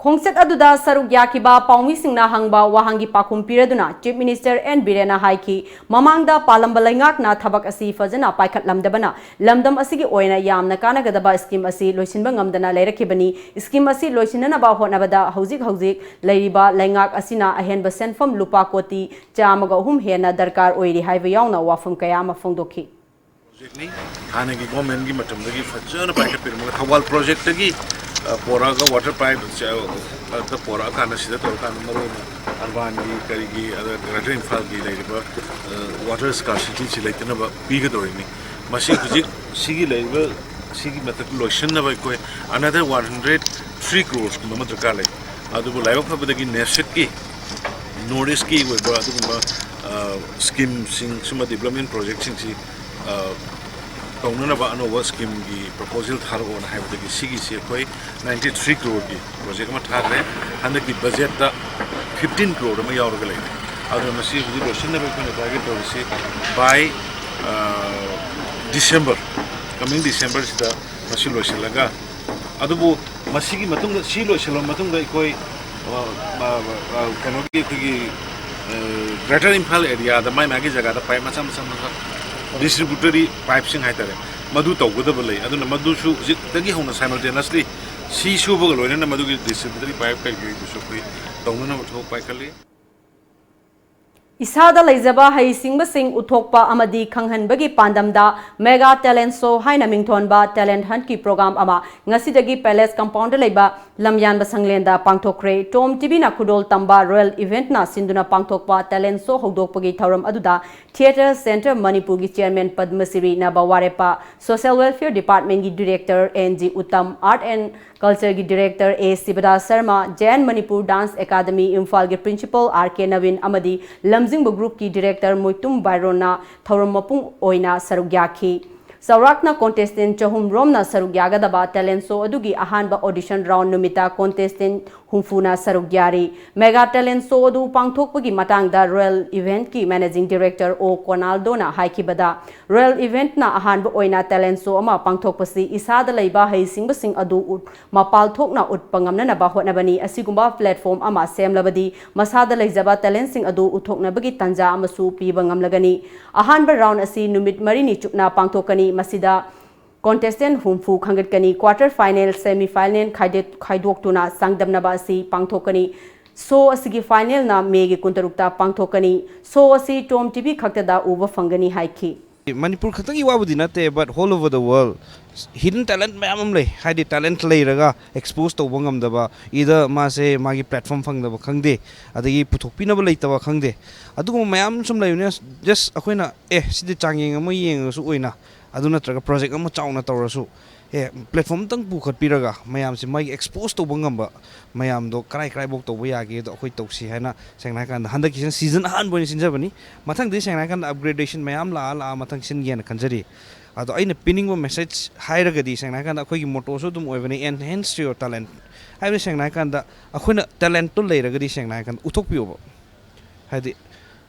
ꯈꯣꯡꯆꯠ ꯑꯗꯨꯗ ꯁꯔꯨꯛ ꯌꯥꯈꯤꯕ ꯄꯥꯎꯃꯤꯁꯤꯡꯅ ꯍꯪꯕ ꯋꯥꯍꯪꯒꯤ ꯄꯥꯎꯈꯨꯝ ꯄꯤꯔꯗꯨꯅ Chief Minister N. ꯕꯤꯔꯦꯟꯅ ꯍꯥꯏꯈꯤ, ꯃꯃꯥꯡꯗ ꯄꯥꯜꯂꯝꯕ ꯂꯩꯉꯥꯛꯅ ꯊꯕꯛ ꯑꯁꯤ ꯐꯖꯅ ꯄꯥꯏꯈꯠꯂꯝꯗꯕꯅ ꯂꯝꯗꯝ ꯑꯁꯤꯒꯤ ꯑꯣꯏꯅ ꯌꯥꯝꯅ ꯀꯥꯟꯅꯒꯗꯕ ꯁ꯭ꯀꯤꯝ ꯑꯁꯤ ꯂꯣꯏꯁꯤꯟꯕ ꯉꯝꯗꯅ ꯂꯩꯔꯛꯈꯤꯕꯅꯤ꯫ ꯁ꯭ꯀꯤꯝ ꯑꯁꯤ ꯂꯣꯏꯁꯤꯟꯅꯅꯕ ꯍꯣꯠꯅꯕꯗ ꯍꯧꯖꯤꯛ ꯍꯧꯖꯤꯛ ꯂꯩꯔꯤꯕ ꯂꯩꯉꯥꯛ ꯑꯁꯤꯅ ꯑꯍꯦꯟꯕ ꯁꯦꯟꯐꯝ ꯂꯨꯄꯥ ꯀꯣꯇꯤ ꯆꯥꯝꯃꯒ ꯑꯍꯨꯝ ꯍꯦꯟꯅ ꯗꯔꯀꯥꯔ ꯑꯣꯏꯔꯤ ꯍꯥꯏꯕ ꯌꯥꯎꯅ ꯋꯥꯐꯝ ꯀꯌꯥ ꯑꯃ ꯐꯣꯡꯗꯣꯛꯈꯤ꯫ ꯄ꯭ꯔꯣꯖꯦꯛꯅꯤ꯫ ꯍꯥꯟꯅꯒꯤ ꯒꯣꯔꯃꯦꯟꯒꯤ ꯃꯇꯝꯗꯒꯤ ꯐꯖꯅ ꯄꯥꯏꯈꯠꯄꯤꯔꯝꯃꯒ ꯊꯧꯕꯥꯜ ꯄ꯭ꯔꯣꯖꯦꯛꯇꯒꯤ, ꯑ, ꯄꯣꯔꯛꯑꯒ ꯋꯥꯇꯔ ꯄꯥꯏꯞ, ꯑ, ꯑꯗ ꯄꯣꯔꯛꯑꯀꯥꯟꯗ ꯁꯤꯗ ꯇꯧꯔꯀꯥꯟꯗ ꯃꯔꯨ ꯑꯣꯏꯅ ꯑꯔꯕꯥꯟꯒꯤ ꯀꯔꯤꯒꯤ ꯑꯗ ꯒ꯭ꯔꯦꯇꯔ ꯏꯝꯐꯥꯜꯒꯤ ꯂꯩꯔꯤꯕ, ꯑ, ꯋꯥꯇꯔ ꯁ꯭ꯀꯥꯔꯁꯤꯇꯤꯁꯤ ꯂꯩꯇꯅꯕ ꯄꯤꯒꯗꯧꯔꯤꯅꯤ꯫ ꯃꯁꯤ ꯍꯧꯖꯤꯛ ꯁꯤꯒꯤ ꯂꯩꯔꯤꯕ ꯁꯤꯒꯤ ꯃꯊꯛꯇ ꯂꯣꯏꯁꯤꯟꯅꯕ ꯑꯩꯈꯣꯏ another one hundred three crores ꯀꯨꯝꯕ ꯑꯃ ꯗꯔꯀꯥꯔ ꯂꯩ꯫ ꯑꯗꯨꯕꯨ ꯂꯥꯏꯕꯛ ꯐꯕꯗꯒꯤ ꯅꯦꯁꯦꯠꯀꯤ, ꯅꯣꯔꯠ ꯏꯁꯀꯤ ꯑꯣꯏꯕ ꯑꯗꯨꯒꯨꯝꯕ, ꯑ, ꯁ꯭ꯀꯤꯝꯁꯤꯡ ꯁꯨꯝꯕ ꯗꯤꯕ꯭ꯂꯞꯃꯦꯟ ꯄ꯭ꯔꯣꯖꯦꯛꯁꯤꯡꯁꯤ, ꯑ, ꯇꯧꯅꯅꯕ ꯑꯅꯧꯕ ꯁ꯭ꯀꯤꯝꯒꯤ ꯄ꯭ꯔꯣꯄꯣꯖꯦꯜ ꯊꯥꯔꯛꯑꯣꯅ ꯍꯥꯏꯕꯗꯒꯤ ꯁꯤꯒꯤꯁꯤ ꯑꯩꯈꯣꯏ ninety three crore ꯒꯤ ꯄ꯭ꯔꯣꯖꯦꯛ ꯑꯃ ꯊꯥꯈ꯭ꯔꯦ꯫ ꯍꯟꯗꯛꯀꯤ ꯕꯖꯦꯠꯇ fifteen crore ꯑꯃ ꯌꯥꯎꯔꯒ ꯂꯩꯔꯦ꯫ ꯑꯗꯨꯅ ꯃꯁꯤ ꯍꯧꯖꯤꯛ ꯂꯣꯏꯁꯤꯟꯅꯕ ꯑꯩꯈꯣꯏꯅ ꯇꯥꯔꯒꯦꯠ ꯇꯧꯔꯤꯁꯤ by, ꯑ, December, coming December ꯁꯤꯗ ꯃꯁꯤ ꯂꯣꯏꯁꯤꯜꯂꯒ, ꯑꯗꯨꯕꯨ ꯃꯁꯤꯒꯤ ꯃꯇꯨꯡꯗ, ꯁꯤ ꯂꯣꯏꯁꯤꯜꯂꯕ ꯃꯇꯨꯡꯗ ꯑꯩꯈꯣꯏ, ꯑ, ꯑ, ꯑ, ꯀꯩꯅꯣꯒꯤ ꯑꯩꯈꯣꯏꯒꯤ, ꯑ, ꯒ꯭ꯔꯦꯇꯔ ꯏꯝꯐꯥꯜ ꯑꯦꯔꯤꯌꯥꯗ ꯃꯥꯏ ꯃꯥꯒꯤ ꯖꯒꯥꯗ ꯄꯥꯏꯞ ꯃꯆꯥ ꯃꯆꯥ ꯃꯆꯥ, ꯗꯤꯁꯇ꯭ꯔꯤꯕ꯭ꯌꯨꯇꯔꯤ ꯄꯥꯏꯞꯁꯤꯡ ꯍꯥꯏꯇꯥꯔꯦ, ꯃꯗꯨ ꯇꯧꯒꯗꯕ ꯂꯩ꯫ ꯑꯗꯨꯅ ꯃꯗꯨꯁꯨ ꯍꯧꯖꯤꯛꯇꯒꯤ ꯍꯧꯅ simultaneously ꯁꯤ ꯁꯨꯕꯒ ꯂꯣꯏꯅꯅ ꯃꯗꯨꯒꯤ ꯗꯤꯁꯇ꯭ꯔꯤꯕ꯭ꯌꯨꯇꯔꯤ ꯄꯥꯏꯞ ꯀꯔꯤ ꯀꯔꯤꯗꯨꯁꯨ ꯑꯩꯈꯣꯏ ꯇꯧꯅꯅꯕ ꯊꯕꯛ ꯄꯥꯏꯈꯠꯂꯤ꯫ ꯏꯁꯥꯗ ꯂꯩꯖꯕ ꯍꯩꯁꯤꯡꯕꯁꯤꯡ ꯎꯠꯊꯣꯛꯄ ꯑꯃꯗꯤ ꯈꯪꯍꯟꯕꯒꯤ ꯄꯥꯟꯗꯝꯗ Mega Talent Show ꯍꯥꯏꯅ ꯃꯤꯡꯊꯣꯟꯕ talent hunt ꯀꯤ program ꯑꯃ ꯉꯁꯤꯗꯒꯤ Palace Compound ꯗ ꯂꯩꯕ ꯂꯝꯌꯥꯟꯕ ꯁꯪꯂꯦꯟꯗ ꯄꯥꯡꯊꯣꯛꯈ꯭ꯔꯦ꯫ Tom TV ꯅ ꯈꯨꯗꯣꯜ ꯇꯝꯕ Royal Event ꯅ ꯁꯤꯟꯗꯨꯅ ꯄꯥꯡꯊꯣꯛꯄ talent show ꯍꯧꯗꯣꯛꯄꯒꯤ ꯊꯧꯔꯝ ꯑꯗꯨꯗ Theatre Centre ꯃꯅꯤꯄꯨꯔꯒꯤ chairman ꯄꯗꯃꯁꯤꯔꯤ ꯅꯕ ꯋꯥꯔꯦꯞꯄ, Social Welfare Department ꯒꯤ director N G Uttam, Art and Culture ꯒꯤ director A ꯁꯤꯕꯗꯥꯁ Sharma, Jain Manipur Dance Academy ꯏꯝꯐꯥꯜꯒꯤ principal R K ꯅꯕꯤꯟ ꯑꯃꯗꯤ ꯂꯝꯖꯤꯡꯕ group ꯀꯤ director ꯃꯣꯏꯇꯨꯝ ꯕꯥꯏꯔꯣꯟꯅ ꯊꯧꯔꯝ ꯃꯄꯨꯡ ꯑꯣꯏꯅ ꯁꯔꯨꯛ ꯌꯥꯈꯤ꯫ ꯆꯥꯎꯔꯥꯛꯅ contestant ꯆꯍꯨꯝ ꯔꯣꯝꯅ ꯁꯔꯨꯛ ꯌꯥꯒꯗꯕ talent show ꯑꯗꯨꯒꯤ ꯑꯍꯥꯟꯕ audition round ꯅꯨꯃꯤꯠꯇ contestant ꯍꯨꯝꯐꯨꯅ ꯁꯔꯨꯛ ꯌꯥꯔꯤ꯫ Mega talent show ꯑꯗꯨ ꯄꯥꯡꯊꯣꯛꯄꯒꯤ ꯃꯇꯥꯡꯗ Royal Event ꯀꯤ Managing Director ꯑꯣ ꯀꯣꯅꯥꯜꯗꯣꯅ ꯍꯥꯏꯈꯤꯕꯗ, Royal Event ꯅ ꯑꯍꯥꯟꯕ ꯑꯣꯏꯅ talent show ꯑꯃ ꯄꯥꯡꯊꯣꯛꯄꯁꯤ ꯏꯁꯥꯗ ꯂꯩꯕ ꯍꯩꯁꯤꯡꯕꯁꯤꯡ ꯑꯗꯨ ꯎꯠ-, ꯃꯄꯥꯜ ꯊꯣꯛꯅ ꯎꯠꯄ ꯉꯝꯅꯅꯕ ꯍꯣꯠꯅꯕꯅꯤ꯫ ꯑꯁꯤꯒꯨꯝꯕ platform ꯑꯃ ꯁꯦꯝꯂꯕꯗꯤ ꯃꯁꯥꯗ ꯂꯩꯖꯕ talent ꯁꯤꯡ ꯑꯗꯨ ꯎꯠꯊꯣꯛꯅꯕꯒꯤ ꯇꯥꯟꯖꯥ ꯑꯃꯁꯨ ꯄꯤꯕ ꯉꯝꯂꯒꯅꯤ꯫ ꯑꯍꯥꯟꯕ round ꯑꯁꯤ ꯅꯨꯃꯤꯠ ꯃꯔꯤꯅꯤ ꯆꯨꯞꯅ ꯄꯥꯡꯊꯣꯛꯀꯅꯤ꯫ ꯃꯁꯤꯗ contestant ꯍꯨꯝꯐꯨ ꯈꯟꯒꯠꯀꯅꯤ꯫ Quarter final, semi final ꯈꯥꯏꯗꯦ-, ꯈꯥꯏꯗꯣꯛꯇꯨꯅ ꯆꯥꯡꯗꯝꯅꯕ ꯑꯁꯤ ꯄꯥꯡꯊꯣꯛꯀꯅꯤ꯫ Show ꯑꯁꯤꯒꯤ final ꯅ May ꯒꯤ ꯀꯨꯟꯇꯔꯨꯛꯇ ꯄꯥꯡꯊꯣꯛꯀꯅꯤ꯫ Show ꯑꯁꯤ Tom T V ꯈꯛꯇꯗ ꯎꯕ ꯐꯪꯒꯅꯤ ꯍꯥꯏꯈꯤ꯫ ꯃꯅꯤꯄꯨꯔ ꯈꯛꯇꯒꯤ ꯋꯥꯕꯨꯗꯤ ꯅꯠꯇꯦ, but all over the world hidden talent ꯃꯌꯥꯝ ꯑꯃ ꯂꯩ꯫ ꯍꯥꯏꯗꯤ talent ꯂꯩꯔꯒ expose ꯇꯧꯕ ꯉꯝꯗꯕ, either ꯃꯥꯁꯦ ꯃꯥꯒꯤ platform ꯐꯪꯗꯕ ꯈꯪꯗꯦ, ꯑꯗꯒꯤ ꯄꯨꯊꯣꯛꯄꯤꯅꯕ ꯂꯩꯇꯕ ꯈꯪꯗꯦ, ꯑꯗꯨꯒꯨꯝꯕ ꯃꯌꯥꯝ ꯁꯨꯝ ꯂꯩꯕꯅꯤꯅ just ꯑꯩꯈꯣꯏꯅ ꯑꯦ ꯁꯤꯗꯤ ꯆꯥꯡꯌꯦꯡ ꯑꯃ ꯌꯦꯡꯉꯁꯨ ꯑꯣꯏꯅ, ꯑꯗꯨ ꯅꯠꯇ꯭ꯔꯒ project ꯑꯃ ꯆꯥꯎꯅ ꯇꯧꯔꯁꯨ, ꯑꯦ platform ꯑꯝꯇꯪ ꯄꯨꯈꯠꯄꯤꯔꯒ ꯃꯌꯥꯝꯁꯦ ꯃꯥꯒꯤ expose ꯇꯧꯕ ꯉꯝꯕ ꯃꯌꯥꯝꯗꯣ ꯀꯔꯥꯏ ꯀꯔꯥꯏꯐꯥꯎ ꯇꯧꯕ ꯌꯥꯒꯦꯗꯣ ꯑꯩꯈꯣꯏ ꯇꯧꯁꯤ ꯍꯥꯏꯅ, ꯁꯦꯡꯅ ꯍꯥꯏꯔꯀꯥꯟꯗ ꯍꯟꯗꯛꯀꯤꯁꯤꯅ season ꯑꯍꯥꯟꯕ ꯑꯣꯏꯅ ꯁꯤꯟꯖꯕꯅꯤ꯫ ꯃꯊꯪꯗꯤ ꯁꯦꯡꯅ ꯍꯥꯏꯔꯀꯥꯟꯗ upgradation ꯃꯌꯥꯝ ꯂꯥꯛꯑ ꯂꯥꯛꯑ ꯃꯊꯪ ꯁꯤꯟꯒꯦꯅ ꯈꯟꯖꯔꯤ꯫ ꯑꯗꯣ ꯑꯩꯅ ꯄꯤꯅꯤꯡꯕ message ꯍꯥꯏꯔꯒꯗꯤ ꯁꯦꯡꯅ ꯍꯥꯏꯔꯀꯥꯟꯗ ꯑꯩꯈꯣꯏꯒꯤ motto ꯁꯨ ꯑꯗꯨꯝ ꯑꯣꯏꯕꯅꯤ, "Enhance your talent"꯫ ꯍꯥꯏꯕꯗꯤ ꯁꯦꯡꯅ ꯍꯥꯏꯔꯀꯥꯟꯗ ꯑꯩꯈꯣꯏꯅ talent ꯇꯣ ꯂꯩꯔꯒꯗꯤ ꯁꯦꯡꯅ ꯍꯥꯏꯔꯀꯥꯟꯗ ꯎꯠꯊꯣꯛꯄꯤꯌꯣꯕ꯫ ꯍꯥꯏꯗꯤ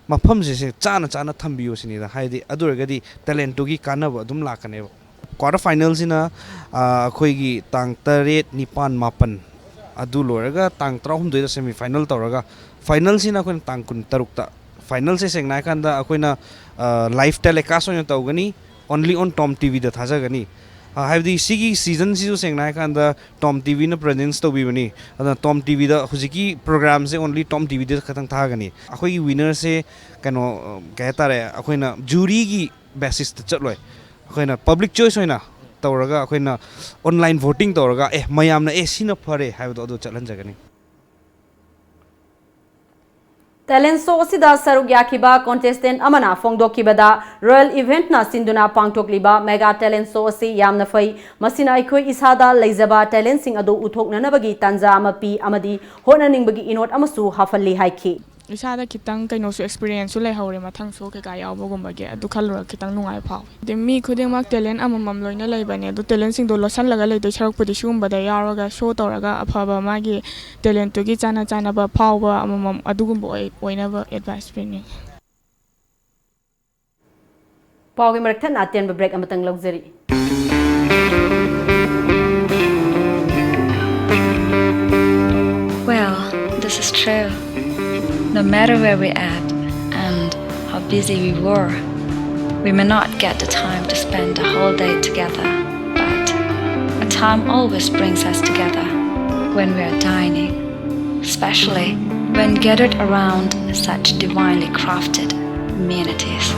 ꯃꯐꯝꯁꯦ ꯁꯦ ꯆꯥꯅ ꯆꯥꯅ ꯊꯝꯕꯤꯌꯨ ꯁꯤꯅꯤꯗ꯫ ꯍꯥꯏꯗꯤ ꯑꯗꯨ ꯑꯣꯏꯔꯒꯗꯤ talent ꯇꯨꯒꯤ ꯀꯥꯟꯅꯕ ꯑꯗꯨꯝ ꯂꯥꯛꯀꯅꯦꯕ꯫ Quarter final ꯁꯤꯅ, ꯑ, ꯑꯩꯈꯣꯏꯒꯤ ꯇꯥꯡ ꯇꯔꯦꯠ, ꯅꯤꯄꯥꯟ, ꯃꯥꯄꯟ, ꯑꯗꯨ ꯂꯣꯏꯔꯒ ꯇꯥꯡ ꯇꯔꯥꯍꯨꯝꯗꯣꯏꯗ semi final ꯇꯧꯔꯒ, final ꯁꯤꯅ ꯑꯩꯈꯣꯏꯅ ꯇꯥꯡ ꯀꯨꯟꯇꯔꯨꯛꯇ꯫ Final ꯁꯦ ꯁꯦꯡꯅ ꯍꯥꯏꯔꯀꯥꯟꯗ ꯑꯩꯈꯣꯏꯅ, ꯑ, live telecast ꯑꯣꯏꯅ ꯇꯧꯒꯅꯤ, only on Tom T V ꯗ ꯊꯥꯖꯒꯅꯤ꯫ ꯑ, ꯍꯥꯏꯕꯗꯤ ꯁꯤꯒꯤ season ꯁꯤꯁꯨ ꯁꯦꯡꯅ ꯍꯥꯏꯔꯀꯥꯟꯗ Tom T V ꯅ presence ꯇꯧꯕꯤꯕꯅꯤ꯫ ꯑꯗꯨꯅ Tom T V ꯗ ꯍꯧꯖꯤꯛꯀꯤ program ꯁꯦ only Tom T V ꯗ ꯈꯛꯇꯪ ꯊꯥꯒꯅꯤ꯫ ꯑꯩꯈꯣꯏꯒꯤ winner ꯁꯦ ꯀꯩꯅꯣ, ꯑ, ꯀꯩ ꯍꯥꯏꯇꯥꯔꯦ, ꯑꯩꯈꯣꯏꯅ jury ꯒꯤ basis ꯇ ꯆꯠꯂꯣꯏ꯫ ꯑꯩꯈꯣꯏꯅ public choice ꯑꯣꯏꯅ ꯇꯧꯔꯒ, ꯑꯩꯈꯣꯏꯅ online voting ꯇꯧꯔꯒ, ꯑꯦ, ꯃꯌꯥꯝꯅ, "ꯑꯦ, ꯁꯤꯅ ꯐꯔꯦ" ꯍꯥꯏꯕꯗꯣ ꯑꯗꯨ ꯆꯠꯍꯟꯖꯒꯅꯤ꯫ Talent show ꯑꯁꯤꯗ ꯁꯔꯨꯛ ꯌꯥꯈꯤꯕ contestant ꯑꯃꯅ ꯐꯣꯡꯗꯣꯛꯈꯤꯕꯗ, Royal Event ꯅ ꯁꯤꯟꯗꯨꯅ ꯄꯥꯡꯊꯣꯛꯂꯤꯕ mega talent show ꯑꯁꯤ ꯌꯥꯝꯅ ꯐꯩ꯫ ꯃꯁꯤꯅ ꯑꯩꯈꯣꯏ ꯏꯁꯥꯗ ꯂꯩꯖꯕ talent ꯁꯤꯡ ꯑꯗꯨ ꯎꯠꯊꯣꯛꯅꯅꯕꯒꯤ ꯇꯥꯟꯖꯥ ꯑꯃ ꯄꯤ ꯑꯃꯗꯤ ꯍꯣꯠꯅꯅꯤꯡꯕꯒꯤ ꯏꯅꯣꯠ ꯑꯃꯁꯨ ꯍꯥꯞꯍꯜꯂꯤ ꯍꯥꯏꯈꯤ꯫ ꯏꯁꯥꯗ ꯈꯤꯇꯪ ꯀꯩꯅꯣꯁꯨ, ꯑꯦꯛꯁꯄꯤꯔꯤꯌꯦꯟꯁꯁꯨ ꯂꯩꯍꯧꯔꯦ ꯃꯊꯪ ꯁꯣ ꯀꯩꯀꯥ ꯌꯥꯎꯕꯒꯨꯝꯕꯒꯤ꯫ ꯑꯗꯨ ꯈꯜꯂꯨꯔꯒ ꯈꯤꯇꯪ ꯅꯨꯡꯉꯥꯏꯕ ꯐꯥꯎꯋꯦ꯫ ꯍꯥꯏꯗꯤ ꯃꯤ ꯈꯨꯗꯤꯡꯃꯛ ꯇꯦꯂꯦꯟ ꯑꯃꯃꯝ ꯂꯣꯏꯅ ꯂꯩꯕꯅꯦ꯫ ꯑꯗꯨ ꯇꯦꯂꯦꯟꯁꯤꯡꯗꯣ ꯂꯣꯠꯁꯤꯜꯂꯒ ꯂꯩꯗꯣꯏ ꯁꯔꯨꯛꯄꯨꯗꯤ ꯁꯤꯒꯨꯝꯕꯗ ꯌꯥꯎꯔꯒ ꯁꯣ ꯇꯧꯔꯒ ꯑꯐꯕ ꯃꯥꯒꯤ ꯇꯦꯂꯦꯟꯇꯨꯒꯤ ꯆꯥꯅ ꯆꯥꯅꯕ ꯐꯥꯎꯕ ꯑꯃꯃꯝ ꯑꯗꯨꯒꯨꯝꯕ ꯑꯣꯏ-, ꯑꯣꯏꯅꯕ ꯑꯦꯗꯚꯥꯏꯁ ꯄꯤꯅꯤꯡꯉꯤ꯫ ꯄꯥꯎꯒꯤ ꯃꯔꯛ ꯊꯠꯅ ꯑꯇꯦꯟꯕ ꯕ꯭ꯔꯦꯛ ꯑꯃꯇꯪ ꯂꯧꯖꯔꯤ꯫ Well, this is true. No matter where we at and how busy we were, we may not get the time to spend the whole day together, but a time always brings us together when we are dining, especially when gathered around such divinely crafted amenities.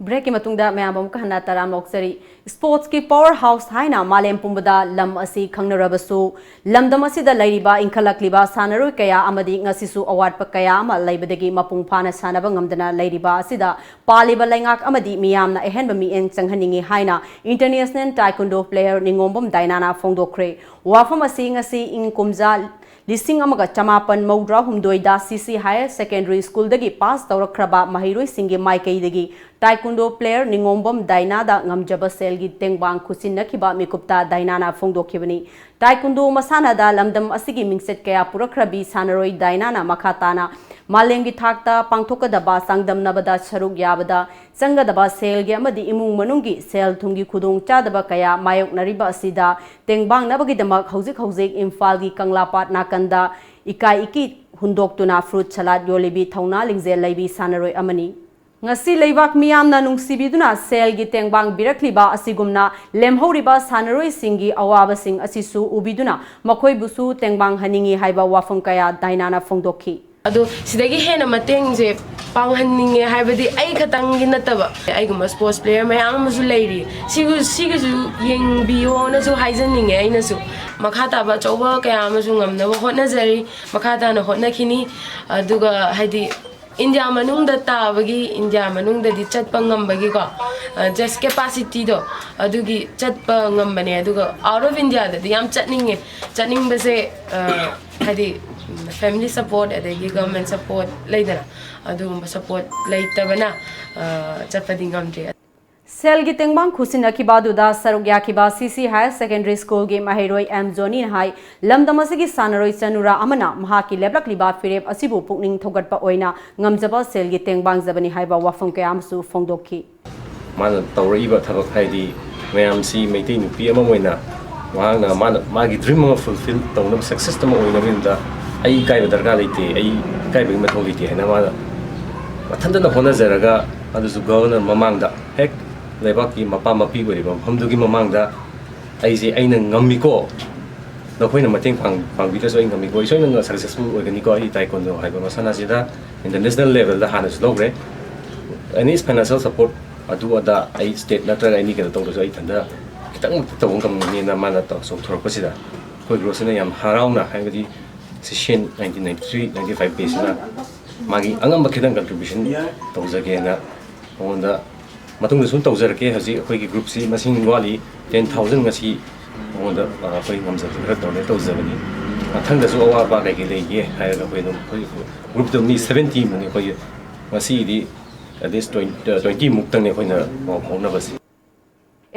ꯕ꯭ꯔꯦꯛꯀꯤ ꯃꯇꯨꯡꯗ ꯃꯌꯥꯝ ꯑꯃꯨꯛꯀ ꯍꯟꯅ ꯇꯔꯥꯝꯅ ꯑꯣꯛꯆꯔꯤ꯫ ꯁ꯭ꯄꯣꯔꯠꯁꯀꯤ ꯄꯥꯋꯔ ꯍꯥꯎꯁ ꯍꯥꯏꯅ ꯃꯥꯂꯦꯝ ꯄꯨꯝꯕꯗ ꯂꯝ ꯑꯁꯤ ꯈꯪꯅꯔꯕꯁꯨ, ꯂꯝꯗꯝ ꯑꯁꯤꯗ ꯂꯩꯔꯤꯕ ꯏꯟꯈꯠꯂꯛꯂꯤꯕ ꯁꯥꯟꯅꯔꯣꯏ ꯀꯌꯥ ꯑꯃꯗꯤ ꯉꯁꯤꯁꯨ ꯑꯋꯥꯠꯄ ꯀꯌꯥ ꯑꯃ ꯂꯩꯕꯗꯒꯤ ꯃꯄꯨꯡ ꯐꯥꯅ ꯁꯥꯟꯅꯕ ꯉꯝꯗꯅ ꯂꯩꯔꯤꯕ ꯑꯁꯤꯗ ꯄꯥꯜꯂꯤꯕ ꯂꯩꯉꯥꯛ ꯑꯃꯗꯤ ꯃꯤꯌꯥꯝꯅ ꯑꯍꯦꯟꯕ ꯃꯤꯠꯌꯦꯡ ꯆꯪꯍꯟꯅꯤꯡꯏ ꯍꯥꯏꯅ ꯏꯟꯇꯔꯅꯦꯁꯅꯦꯜ ꯇꯥꯏꯀꯨꯟꯗꯣ ꯄ꯭ꯂꯦꯌꯔ ꯅꯤꯉꯣꯝꯕꯝ ꯗꯥꯏꯅꯥꯅ ꯐꯣꯡꯗꯣꯛꯈ꯭ꯔꯦ꯫ ꯋꯥꯐꯝ ꯑꯁꯤ ꯉꯁꯤ ꯏꯪ ꯀꯨꯝꯖꯥ ꯂꯤꯁꯤꯡ ꯑꯃꯒ ꯆꯃꯥꯄꯟ ꯃꯧꯗ꯭ꯔꯥ ꯍꯨꯝꯗꯣꯏꯗ ꯁꯤ ꯁꯤ ꯍꯥꯌꯔ ꯁꯦꯀꯦꯟꯗꯔꯤ ꯁ꯭ꯀꯨꯜꯗꯒꯤ ꯄꯥꯁ ꯇꯧꯔꯛꯈ꯭ꯔꯕ ꯃꯍꯩꯔꯣꯏꯁꯤꯡꯒꯤ ꯃꯥꯏꯀꯩꯗꯒꯤ ꯇꯥꯏꯀꯨꯟꯗꯣ ꯄ꯭ꯂꯦꯌꯔ ꯅꯤꯉꯣꯝꯕꯝ ꯗꯥꯏꯅꯥꯗ ꯉꯝꯖꯕ ꯁꯦꯜꯒꯤ ꯇꯦꯡꯕꯥꯡ ꯈꯨꯠꯁꯤꯟꯅꯈꯤꯕ ꯃꯤꯀꯨꯞꯇ ꯗꯥꯏꯅꯥꯅ ꯐꯣꯡꯗꯣꯛꯈꯤꯕꯅꯤ꯫ ꯇꯥꯏꯀꯨꯟꯗꯣ ꯃꯁꯥꯟꯅꯗ ꯂꯝꯗꯝ ꯑꯁꯤꯒꯤ ꯃꯤꯡꯆꯠ ꯀꯌꯥ ꯄꯨꯔꯛꯈ꯭ꯔꯕꯤ ꯁꯥꯟꯅꯔꯣꯏ ꯗꯥꯏꯅꯥꯅ ꯃꯈꯥ ꯇꯥꯅ ꯃꯥꯂꯦꯝꯒꯤ ꯊꯥꯛꯇ ꯄꯥꯡꯊꯣꯛꯀꯗꯕ ꯆꯥꯡꯗꯝꯅꯕꯗ ꯁꯔꯨꯛ ꯌꯥꯕꯗ ꯆꯪꯒꯗꯕ ꯁꯦꯜꯒꯤ ꯑꯃꯗꯤ ꯏꯃꯨꯡ ꯃꯅꯨꯡꯒꯤ ꯁꯦꯜ ꯊꯨꯝꯒꯤ ꯈꯨꯗꯣꯡꯆꯥꯗꯕ ꯀꯌꯥ ꯃꯥꯌꯣꯛꯅꯔꯤꯕ ꯑꯁꯤꯗ ꯇꯦꯡꯕꯥꯡꯅꯕꯒꯤꯗꯃꯛ ꯍꯧꯖꯤꯛ ꯍꯧꯖꯤꯛ ꯏꯝꯐꯥꯜꯒꯤ ꯀꯪꯂꯥꯄꯥꯠ ꯅꯥꯀꯟꯗ ꯏꯀꯥꯏ ꯏꯀꯤ ꯍꯨꯟꯗꯣꯛꯇꯨꯅ ꯐ꯭ꯔꯨꯠ ꯁꯂꯥꯗ ꯌꯣꯜꯂꯤꯕꯤ ꯊꯧꯅꯥ ꯂꯤꯡꯖꯦꯜ ꯂꯩꯕꯤ ꯁꯥꯟꯅꯔꯣꯏ ꯑꯃꯅꯤ꯫ ꯉꯁꯤ ꯂꯩꯕꯥꯛ ꯃꯤꯌꯥꯝꯅ ꯅꯨꯡꯁꯤꯕꯤꯗꯨꯅ ꯁꯦꯜꯒꯤ ꯇꯦꯡꯕꯥꯡ ꯄꯤꯔꯛꯂꯤꯕ ꯑꯁꯤꯒꯨꯝꯅ ꯂꯦꯝꯍꯧꯔꯤꯕ ꯁꯥꯟꯅꯔꯣꯏꯁꯤꯡꯒꯤ ꯑꯋꯥꯕꯁꯤꯡ ꯑꯁꯤꯁꯨ ꯎꯕꯤꯗꯨꯅ ꯃꯈꯣꯏꯕꯨꯁꯨ ꯇꯦꯡꯕꯥꯡ ꯍꯟꯅꯤꯡꯏ ꯍꯥꯏꯕ ꯋꯥꯐꯝ ꯀꯌꯥ ꯗꯥꯏꯅꯥꯅ ꯐꯣꯡꯗꯣꯛꯈꯤ꯫ ꯑꯗꯣ ꯁꯤꯗꯒꯤ ꯍꯦꯟꯅ ꯃꯇꯦꯡꯁꯦ ꯄꯥꯡꯍꯟꯅꯤꯡꯉꯦ, ꯍꯥꯏꯕꯗꯤ ꯑꯩ ꯈꯛꯇꯪꯒꯤ ꯅꯠꯇꯕ, ꯑꯩꯒꯨꯝꯕ sports player ꯃꯌꯥꯝ ꯑꯃꯁꯨ ꯂꯩꯔꯤ꯫ ꯁꯤꯒ-, ꯁꯤꯒꯤꯁꯨ ꯌꯦꯡꯕꯤꯌꯣꯅꯁꯨ ꯍꯥꯏꯖꯅꯤꯡꯉꯦ꯫ ꯑꯩꯅꯁꯨ ꯃꯈꯥ ꯇꯥꯕ ꯑꯆꯧꯕ ꯀꯌꯥ ꯑꯃꯁꯨ ꯉꯝꯅꯕ ꯍꯣꯠꯅꯖꯔꯤ, ꯃꯈꯥ ꯇꯥꯅ ꯍꯣꯠꯅꯈꯤꯅꯤ꯫ ꯑꯗꯨꯒ ꯍꯥꯏꯗꯤ ꯏꯟꯗꯤꯌꯥ ꯃꯅꯨꯡꯗ ꯇꯥꯕꯒꯤ, ꯏꯟꯗꯤꯌꯥ ꯃꯅꯨꯡꯗꯗꯤ ꯆꯠꯄ ꯉꯝꯕꯒꯤꯀꯣ, just capacityꯗꯣ, ꯑꯗꯨꯒꯤ ꯆꯠꯄ ꯉꯝꯕꯅꯦ꯫ ꯑꯗꯨꯒ out of Indiaꯗꯗꯤ ꯌꯥꯝ ꯆꯠꯅꯤꯡꯉꯦ꯫ ꯆꯠꯅꯤꯡꯕꯁꯦ, ꯑ, ꯍꯥꯏꯗꯤ family support ꯑꯗꯒꯤ government support ꯂꯩꯗꯅ, ꯑꯗꯨꯒꯨꯝꯕ support ꯂꯩꯇꯕꯅ, ꯑ, ꯆꯠꯄꯗꯤ ꯉꯝꯗ꯭ꯔꯤ꯫ ꯁꯦꯜꯒꯤ ꯇꯦꯡꯕꯥꯡ ꯈꯨꯠꯁꯤꯟꯅꯈꯤꯕ ꯑꯗꯨꯗ ꯁꯔꯨꯛ ꯌꯥꯈꯤꯕ ꯁꯤ ꯁꯤ Higher Secondary Schoolꯒꯤ ꯃꯍꯩꯔꯣꯏ ꯑꯦꯝ ꯖꯣꯅꯤꯅ ꯍꯥꯏ, ꯂꯝꯗꯝ ꯑꯁꯤꯒꯤ ꯁꯥꯟꯅꯔꯣꯏ ꯆꯅꯨꯔꯥ ꯑꯃꯅ ꯃꯍꯥꯛꯀꯤ ꯂꯦꯞꯂꯛꯂꯤꯕ ꯐꯤꯔꯦꯞ ꯑꯁꯤꯕꯨ ꯄꯨꯛꯅꯤꯡ ꯊꯧꯒꯠꯄ ꯑꯣꯏꯅ ꯉꯝꯖꯕ ꯁꯦꯜꯒꯤ ꯇꯦꯡꯕꯥꯡꯖꯕꯅꯤ ꯍꯥꯏꯕ ꯋꯥꯐꯝ ꯀꯌꯥ ꯑꯃꯁꯨ ꯐꯣꯡꯗꯣꯛꯈꯤ꯫ ꯃꯥꯅ ꯇꯧꯔꯛꯏꯕ ꯊꯕꯛ ꯍꯥꯏꯗꯤ ꯃꯌꯥꯝꯁꯤ ꯃꯩꯇꯩ ꯅꯨꯄꯤ ꯑꯃ ꯑꯣꯏꯅ ꯃꯍꯥꯛꯅ ꯃꯥꯅ ꯃꯥꯒꯤ dream ꯑꯃ fulfill ꯇꯧꯅꯕ, success ꯑꯃ ꯑꯣꯏꯅꯕꯒꯤꯗꯃꯛꯇ ꯑꯩ ꯏꯀꯥꯏꯕ ꯗꯔꯀꯥꯔ ꯂꯩꯇꯦ, ꯑꯩ ꯏꯀꯥꯏꯕꯒꯤ ꯃꯊꯧ ꯂꯩꯇꯦ ꯍꯥꯏꯅ ꯃꯥꯅ ꯃꯊꯟꯇꯅ ꯍꯣꯠꯅꯖꯔꯒ, ꯑꯗꯨꯁꯨ governor ꯃꯃꯥꯡꯗ, ꯍꯦꯛ ꯂꯩꯕꯥꯛꯀꯤ ꯃꯄꯥ ꯃꯄꯤ ꯑꯣꯏꯔꯤꯕ ꯃꯐꯝꯗꯨꯒꯤ ꯃꯃꯥꯡꯗ ꯑꯩꯁꯦ, ꯑꯩꯅ ꯉꯝꯃꯤꯀꯣ, ꯅꯈꯣꯏꯅ ꯃꯇꯦꯡ ꯄꯥꯡ-, ꯄꯥꯡꯕꯤꯗ꯭ꯔꯁꯨ ꯑꯩ ꯉꯝꯃꯤꯀꯣ, ꯑꯩ ꯁꯣꯏꯗꯅ successful ꯑꯣꯏꯒꯅꯤꯀꯣ, ꯑꯩ taekwondo ꯍꯥꯏꯕ ꯃꯁꯥꯟꯅꯁꯤꯗ international levelꯗ ꯍꯥꯟꯅꯁꯨ ꯂꯧꯈ꯭ꯔꯦ꯫ Any financial support ꯑꯗꯨ ꯑꯗꯥ ꯑꯩ state ꯅꯠꯇ꯭ꯔꯒ any ꯀꯩꯅꯣ ꯇꯧꯗ꯭ꯔꯁꯨ ꯑꯩ ꯏꯊꯟꯇ ꯈꯤꯇꯪꯃꯛꯇꯤ ꯇꯧꯕ ꯉꯝꯒꯅꯤꯅ ꯃꯥꯅ ꯇꯧ-, ꯆꯣꯡꯊꯣꯔꯛꯄꯁꯤꯗ ꯑꯩꯈꯣꯏ ꯒ꯭ꯔꯣꯁꯤꯅ ꯌꯥꯝ ꯍꯔꯥꯎꯅ, ꯍꯥꯏꯕꯗꯤ ꯁꯤꯁꯤꯟ nineteen ninety three ninety five batchꯁꯤꯅ ꯃꯥꯒꯤ ꯑꯉꯝꯕ ꯈꯤꯇꯪ contribution ꯇꯧꯖꯒꯦꯅ ꯃꯉꯣꯟꯗ ꯃꯇꯨꯡꯗ ꯁꯨꯝ ꯇꯧꯖꯔꯛꯀꯦ꯫ ꯍꯧꯖꯤꯛ ꯑꯩꯈꯣꯏꯒꯤ groupꯁꯤ ꯃꯁꯤꯡ ꯋꯥꯠꯂꯤ ten thousand, ꯉꯁꯤ ꯃꯉꯣꯟꯗ, ꯑ, ꯑꯩꯈꯣꯏ ꯉꯝꯖꯕ ꯈꯔ ꯇꯧꯔꯦ, ꯇꯧꯖꯕꯅꯤ꯫ ꯃꯊꯪꯗꯁꯨ ꯑꯋꯥꯠ ꯑꯄꯥ ꯀꯩꯀꯩ ꯂꯩꯒꯦ ꯍꯥꯏꯔꯒ ꯑꯩꯈꯣꯏ ꯑꯗꯨꯝ ꯑꯩꯈꯣꯏ groupꯇ ꯃꯤ seventy ꯃꯨꯛꯅꯤ ꯑꯩꯈꯣꯏꯒꯤ꯫ ꯉꯁꯤꯗꯤ at least twenty, twenty ꯃꯨꯛꯇꯪꯅꯤ ꯑꯩꯈꯣꯏꯅ ꯄꯥꯎ ꯐꯥꯎꯅꯕꯁꯤ꯫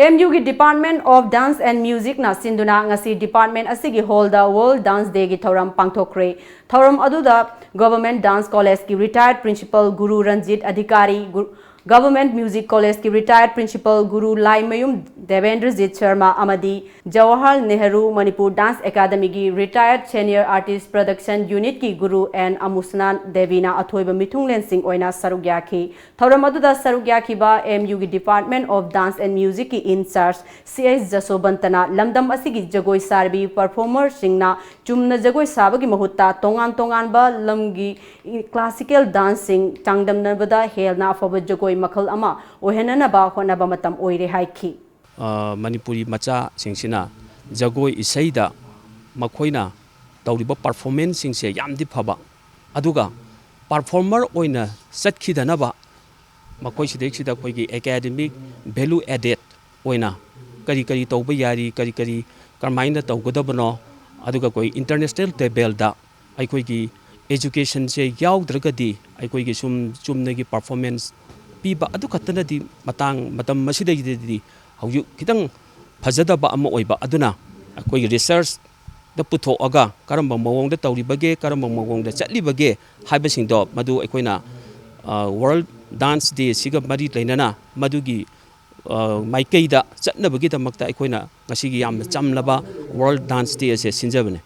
ꯑꯦꯝ ꯌꯨꯒꯤ Department of Dance and Musicꯅ ꯁꯤꯟꯗꯨꯅ ꯉꯁꯤ department ꯑꯁꯤꯒꯤ hallꯗ World Dance Dayꯒꯤ ꯊꯧꯔꯝ ꯄꯥꯡꯊꯣꯛꯈ꯭ꯔꯦ꯫ ꯊꯧꯔꯝ ꯑꯗꯨꯗ Government Dance Collegeꯀꯤ retired principal ꯒꯨꯔꯨ ꯔꯟꯖꯤꯠ ꯑꯙꯤꯀꯥꯔꯤ, ꯒꯨ-, Government Music College ꯀꯤ retired principal ꯒꯨꯔꯨ ꯂꯥꯏꯃꯌꯨꯝ ꯗꯦꯕꯦꯟꯗ꯭ꯔꯖꯤꯠ ꯁꯔꯃ ꯑꯃꯗꯤ ꯖꯋꯥꯍꯔ ꯅꯦꯍꯔꯨ ꯃꯅꯤꯄꯨꯔ Dance Academy ꯒꯤ retired senior artist production unit ꯀꯤ ꯒꯨꯔꯨ ꯑꯦꯟ ꯑꯃꯨꯁꯅꯥꯟ ꯗꯦꯕꯤꯅ ꯑꯊꯣꯏꯕ ꯃꯤꯊꯨꯡꯂꯦꯟꯁꯤꯡ ꯑꯣꯏꯅ ꯁꯔꯨꯛ ꯌꯥꯈꯤ꯫ ꯊꯧꯔꯝ ꯑꯗꯨꯗ ꯁꯔꯨꯛ ꯌꯥꯈꯤꯕ M U ꯒꯤ Department of Dance and Music ꯀꯤ in charge C H ꯖꯁꯣꯕꯟꯇꯅ ꯂꯝꯗꯝ ꯑꯁꯤꯒꯤ ꯖꯒꯣꯏ ꯁꯥꯔꯕꯤ performer ꯁꯤꯡꯅ ꯆꯨꯝꯅ ꯖꯒꯣꯏ ꯁꯥꯕꯒꯤ ꯃꯍꯨꯠꯇ ꯇꯣꯉꯥꯟ ꯇꯣꯉꯥꯟꯕ ꯂꯝꯒꯤ classical dance ꯁꯤꯡ ꯆꯥꯡꯗꯝꯅꯕꯗ ꯍꯦꯟꯅ ꯑꯐꯕ ꯖꯒꯣꯏ ꯃꯈꯜ ꯑꯃ ꯑꯣꯏꯍꯟꯅꯅꯕ ꯍꯣꯠꯅꯕ ꯃꯇꯝ ꯑꯣꯏꯔꯦ ꯍꯥꯏꯈꯤ꯫ ꯑ, ꯃꯅꯤꯄꯨꯔꯤ ꯃꯆꯥꯁꯤꯡꯁꯤꯅ ꯖꯒꯣꯏ ꯏꯁꯩꯗ ꯃꯈꯣꯏꯅ ꯇꯧꯔꯤꯕ performance ꯁꯤꯡꯁꯦ ꯌꯥꯝꯗꯤ ꯐꯕ, ꯑꯗꯨꯒ performer ꯑꯣꯏꯅ ꯆꯠꯈꯤꯗꯅꯕ ꯃꯈꯣꯏ ꯁꯤꯗꯩꯁꯤꯗ ꯑꯩꯈꯣꯏꯒꯤ academic value added ꯑꯣꯏꯅ ꯀꯔꯤ ꯀꯔꯤ ꯇꯧꯕ ꯌꯥꯔꯤ, ꯀꯔꯤ ꯀꯔꯤ ꯀꯔꯝꯍꯥꯏꯅ ꯇꯧꯒꯗꯕꯅꯣ, ꯑꯗꯨꯒ ꯑꯩꯈꯣꯏ international level ꯗ ꯑꯩꯈꯣꯏꯒꯤ education ꯁꯦ ꯌꯥꯎꯗ꯭ꯔꯒꯗꯤ ꯑꯩꯈꯣꯏꯒꯤ ꯁꯨꯝ ꯆꯨꯝꯅꯒꯤ performance ꯄꯤꯕ ꯑꯗꯨ ꯈꯛꯇꯅꯗꯤ ꯃꯇꯥꯡ ꯃꯇꯝ ꯑꯁꯤꯗꯩꯗꯗꯤ ꯍꯧꯖꯤꯛ ꯈꯤꯇꯪ ꯐꯖꯗꯕ ꯑꯃ ꯑꯣꯏꯕ꯫ ꯑꯗꯨꯅ ꯑꯩꯈꯣꯏꯒꯤ research ꯗ ꯄꯨꯊꯣꯛꯑꯒ ꯀꯔꯝꯕ ꯃꯑꯣꯡꯗ ꯇꯧꯔꯤꯕꯒꯦ, ꯀꯔꯝꯕ ꯃꯑꯣꯡꯗ ꯆꯠꯂꯤꯕꯒꯦ ꯍꯥꯏꯕꯁꯤꯡꯗꯣ ꯃꯗꯨ ꯑꯩꯈꯣꯏꯅ, ꯑ, World Dance Day ꯁꯤꯒ ꯃꯔꯤ ꯂꯩꯅꯅ ꯃꯗꯨꯒꯤ, ꯑ, ꯃꯥꯏꯀꯩꯗ ꯆꯠꯅꯕꯒꯤꯗꯃꯛꯇ ꯑꯩꯈꯣꯏꯅ ꯉꯁꯤꯒꯤ ꯌꯥꯝꯅ ꯆꯝꯂꯕ World Dance Day ꯑꯁꯦ ꯁꯤꯟꯖꯕꯅꯤ꯫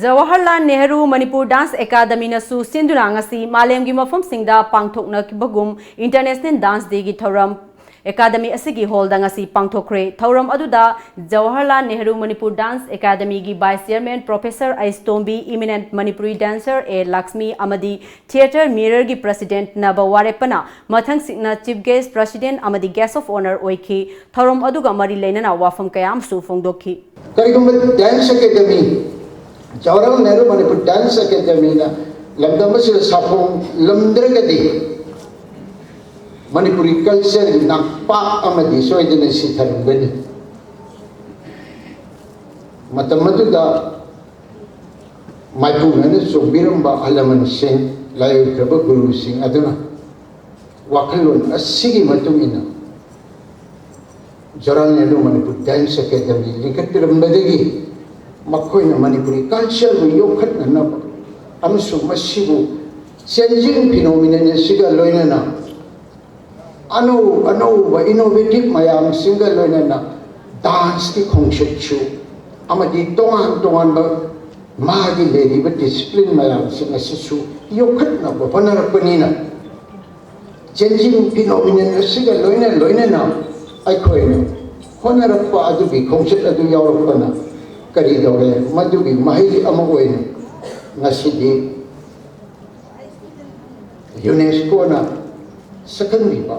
ꯖꯋꯥꯍꯔꯂꯥꯜ ꯅꯦꯍꯔꯨ ꯃꯅꯤꯄꯨꯔ Dance Academy ꯅꯁꯨ ꯁꯤꯟꯗꯨꯅ ꯉꯁꯤ ꯃꯥꯂꯦꯝꯒꯤ ꯃꯐꯝꯁꯤꯡꯗ ꯄꯥꯡꯊꯣꯛꯅꯈꯤꯕꯒꯨꯝ International Dance Day ꯒꯤ ꯊꯧꯔꯝ Academy ꯑꯁꯤꯒꯤ hall ꯗ ꯉꯁꯤ ꯄꯥꯡꯊꯣꯛꯈ꯭ꯔꯦ꯫ ꯊꯧꯔꯝ ꯑꯗꯨꯗ ꯖꯋꯥꯍꯔꯂꯥꯜ ꯅꯦꯍꯔꯨ ꯃꯅꯤꯄꯨꯔ Dance Academy ꯒꯤ Vice Chairman Professor ꯑꯩꯁ ꯇꯣꯝꯕꯤ, eminent Manipuri dancer ꯑꯦ ꯂꯛꯁꯃꯤ ꯑꯃꯗꯤ Theatre Mirror ꯒꯤ President ꯅꯕ ꯋꯥꯔꯦꯞꯄꯅ ꯃꯊꯪꯁꯤꯠꯅ Chief Guest, President ꯑꯃꯗꯤ Guest of Honour ꯑꯣꯏꯈꯤ꯫ ꯊꯧꯔꯝ ꯑꯗꯨꯒ ꯃꯔꯤ ꯂꯩꯅꯅ ꯋꯥꯐꯝ ꯀꯌꯥ ꯑꯃꯁꯨ ꯐꯣꯡꯗꯣꯛꯈꯤ꯫ ꯀꯔꯤꯒꯨꯝꯕ Dance Academy, Jawaharlal Nehru Manipur Dance Academy ꯅ ꯂꯝꯗꯝ ꯑꯁꯤꯗ ꯁꯥꯐꯣꯡꯂꯝꯗ꯭ꯔꯒꯗꯤ ꯃꯅꯤꯄꯨꯔꯤ culture ꯒꯤ ꯅꯝꯄꯥꯛ ꯑꯃꯗꯤ ꯁꯣꯏꯗꯅ ꯁꯤꯊꯔꯝꯒꯅꯤ꯫ ꯃꯇꯝ ꯑꯗꯨꯗ ꯃꯥꯏꯄꯨꯅꯅ ꯆꯣꯡꯕꯤꯔꯝꯕ ꯑꯍꯜ ꯂꯃꯟꯁꯤꯡ, ꯂꯥꯏꯑꯣꯏꯈ꯭ꯔꯕ ꯒꯨꯔꯨꯁꯤꯡ ꯑꯗꯨꯅ ꯋꯥꯈꯜꯂꯣꯟ ꯑꯁꯤꯒꯤ ꯃꯇꯨꯡ ꯏꯟꯅ ꯖꯋꯥꯍꯔꯂꯥꯜ ꯅꯦꯍꯔꯨ ꯃꯅꯤꯄꯨꯔ Dance Academy ꯂꯤꯡꯈꯠꯄꯤꯔꯝꯕꯗꯒꯤ ꯃꯈꯣꯏꯅ ꯃꯅꯤꯄꯨꯔꯤ culture ꯕꯨ ꯌꯣꯛꯈꯠꯅꯅꯕ ꯑꯃꯁꯨꯡ ꯃꯁꯤꯕꯨ changing phenomenon ꯑꯁꯤꯒ ꯂꯣꯏꯅꯅ ꯑꯅꯧ ꯑꯅꯧꯕ innovative ꯃꯌꯥꯝꯁꯤꯡꯒ ꯂꯣꯏꯅꯅ danceꯀꯤ ꯈꯣꯡꯆꯠꯁꯨ ꯑꯃꯗꯤ ꯇꯣꯉꯥꯟ ꯇꯣꯉꯥꯟꯕ ꯃꯥꯒꯤ ꯂꯩꯔꯤꯕ discipline ꯃꯌꯥꯝꯁꯤꯡ ꯑꯁꯤꯁꯨ ꯌꯣꯛꯈꯠꯅꯕ ꯍꯣꯠꯅꯔꯛꯄꯅꯤꯅ, changing phenomenon ꯑꯁꯤꯒ ꯂꯣꯏꯅ ꯂꯣꯏꯅꯅ ꯑꯩꯈꯣꯏꯅ ꯍꯣꯠꯅꯔꯛꯄ ꯑꯗꯨꯒꯤ ꯈꯣꯡꯆꯠ ꯑꯗꯨ ꯌꯥꯎꯔꯛꯄꯅ ꯀꯔꯤ ꯇꯧꯔꯦ, ꯃꯗꯨꯒꯤ ꯃꯍꯩ ꯑꯃ ꯑꯣꯏꯅ ꯉꯁꯤꯗꯤ UNESCOꯅ ꯁꯛꯈꯪꯕꯤꯕ꯫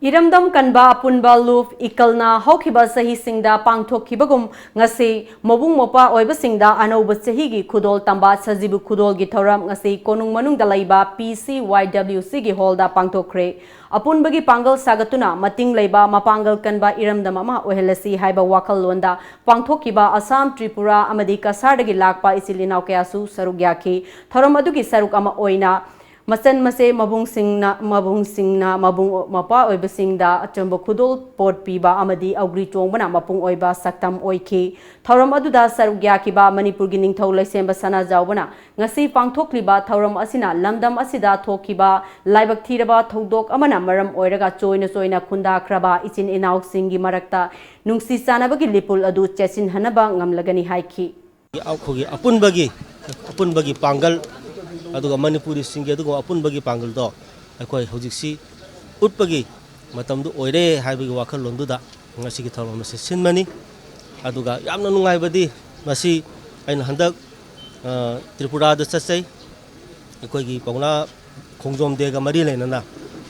ꯏꯔꯝꯗꯝ ꯀꯟꯕ ꯑꯄꯨꯟꯕ ꯂꯨꯞ ꯏꯀꯜꯅ ꯍꯧꯈꯤꯕ ꯆꯍꯤꯁꯤꯡꯗ ꯄꯥꯡꯊꯣꯛꯈꯤꯕꯒꯨꯝ, ꯉꯁꯤ ꯃꯕꯨꯡ ꯃꯧꯄ꯭ꯋꯥ ꯑꯣꯏꯕꯁꯤꯡꯗ ꯑꯅꯧꯕ ꯆꯍꯤꯒꯤ ꯈꯨꯗꯣꯜ ꯇꯝꯕ ꯁꯖꯤꯕꯨ ꯈꯨꯗꯣꯜꯒꯤ ꯊꯧꯔꯝ ꯉꯁꯤ ꯀꯣꯅꯨꯡ ꯃꯅꯨꯡꯗ ꯂꯩꯕ PCYWCꯒꯤ ꯍꯣꯜꯗ ꯄꯥꯡꯊꯣꯛꯈ꯭ꯔꯦ꯫ ꯑꯄꯨꯟꯕꯒꯤ ꯄꯥꯡꯒꯜ ꯁꯥꯒꯠꯇꯨꯅ ꯃꯇꯤꯡ ꯂꯩꯕ ꯃꯄꯥꯡꯒꯜ ꯀꯟꯕ ꯏꯔꯝꯗꯝ ꯑꯃ ꯑꯣꯏꯍꯜꯂꯁꯤ ꯍꯥꯏꯕ ꯋꯥꯈꯜꯂꯣꯟꯗ ꯄꯥꯡꯊꯣꯛꯈꯤꯕ ꯑꯁꯥꯝ, ꯇ꯭ꯔꯤꯄꯨꯔꯥ ꯑꯃꯗꯤ ꯀꯁꯥꯔꯗꯒꯤ ꯂꯥꯛꯄ ꯏꯆꯤꯜ ꯏꯅꯥꯎ ꯀꯌꯥꯁꯨ ꯁꯔꯨꯛ ꯌꯥꯈꯤ꯫ ꯊꯧꯔꯝ ꯑꯗꯨꯒꯤ ꯁꯔꯨꯛ ꯑꯃ ꯑꯣꯏꯅ ꯃꯆꯟ ꯃꯆꯦ ꯃꯕꯨꯡꯁꯤꯡꯅ, ꯃꯕꯨꯡꯁꯤꯡꯅ ꯃꯕꯨꯡ ꯃꯧꯄ꯭ꯋꯥ ꯑꯣꯏꯕꯁꯤꯡꯗ ꯑꯆꯨꯝꯕ ꯈꯨꯗꯣꯜ ꯄꯣꯠ ꯄꯤꯕ ꯑꯃꯗꯤ ꯑꯧꯒ꯭ꯔꯤ ꯆꯣꯡꯕꯅ ꯃꯄꯨꯡ ꯑꯣꯏꯕ ꯁꯛꯇꯝ ꯑꯣꯏꯈꯤ꯫ ꯊꯧꯔꯝ ꯑꯗꯨꯗ ꯁꯔꯨꯛ ꯌꯥꯈꯤꯕ ꯃꯅꯤꯄꯨꯔꯒꯤ ꯅꯤꯡꯊꯧ ꯂꯩꯁꯦꯝꯕ ꯁꯅꯥꯖꯥꯎꯕꯅ ꯉꯁꯤ ꯄꯥꯡꯊꯣꯛꯂꯤꯕ ꯊꯧꯔꯝ ꯑꯁꯤꯅ ꯂꯝꯗꯝ ꯑꯁꯤꯗ ꯊꯣꯛꯈꯤꯕ ꯂꯥꯏꯕꯛ ꯊꯤꯔꯕ ꯊꯧꯗꯣꯛ ꯑꯃꯅ ꯃꯔꯝ ꯑꯣꯏꯔꯒ ꯆꯣꯏꯅ ꯆꯣꯏꯅ ꯈꯨꯟꯗꯥꯈ꯭ꯔꯕ ꯏꯆꯤꯟ ꯏꯅꯥꯎꯁꯤꯡꯒꯤ ꯃꯔꯛꯇ ꯅꯨꯡꯁꯤ ꯆꯥꯟꯅꯕꯒꯤ ꯂꯤꯄꯨꯜ ꯑꯗꯨ ꯆꯦꯠꯁꯤꯟꯍꯟꯅꯕ ꯉꯝꯂꯒꯅꯤ ꯍꯥꯏꯈꯤ꯫ ꯑꯩꯈꯣꯏꯒꯤ ꯑꯄꯨꯟꯕꯒꯤ ꯑꯄꯨꯟꯕꯒꯤ ꯄꯥꯡꯒꯜ, ꯑꯗꯨꯒ ꯃꯅꯤꯄꯨꯔꯤꯁꯤꯡꯒꯤ ꯑꯗꯨꯒꯨꯝꯕ ꯑꯄꯨꯟꯕꯒꯤ ꯄꯥꯡꯒꯜꯗꯣ ꯑꯩꯈꯣꯏ ꯍꯧꯖꯤꯛꯁꯤ ꯎꯠꯄꯒꯤ ꯃꯇꯝꯗꯨ ꯑꯣꯏꯔꯦ ꯍꯥꯏꯕꯒꯤ ꯋꯥꯈꯜꯂꯣꯟꯗꯨꯗ ꯉꯁꯤꯒꯤ ꯊꯧꯔꯝ ꯑꯁꯤ ꯁꯤꯟꯕꯅꯤ꯫ ꯑꯗꯨꯒ ꯌꯥꯝꯅ ꯅꯨꯡꯉꯥꯏꯕꯗꯤ ꯉꯁꯤ ꯑꯩꯅ ꯍꯟꯗꯛ ꯇ꯭ꯔꯤꯄꯨꯔꯥꯗ ꯆꯠꯆꯩ꯫ ꯑꯩꯈꯣꯏꯒꯤ ꯄꯥꯎꯅꯥ ꯈꯣꯡꯖꯣꯝ ꯗꯦꯒ ꯃꯔꯤ ꯂꯩꯅꯅ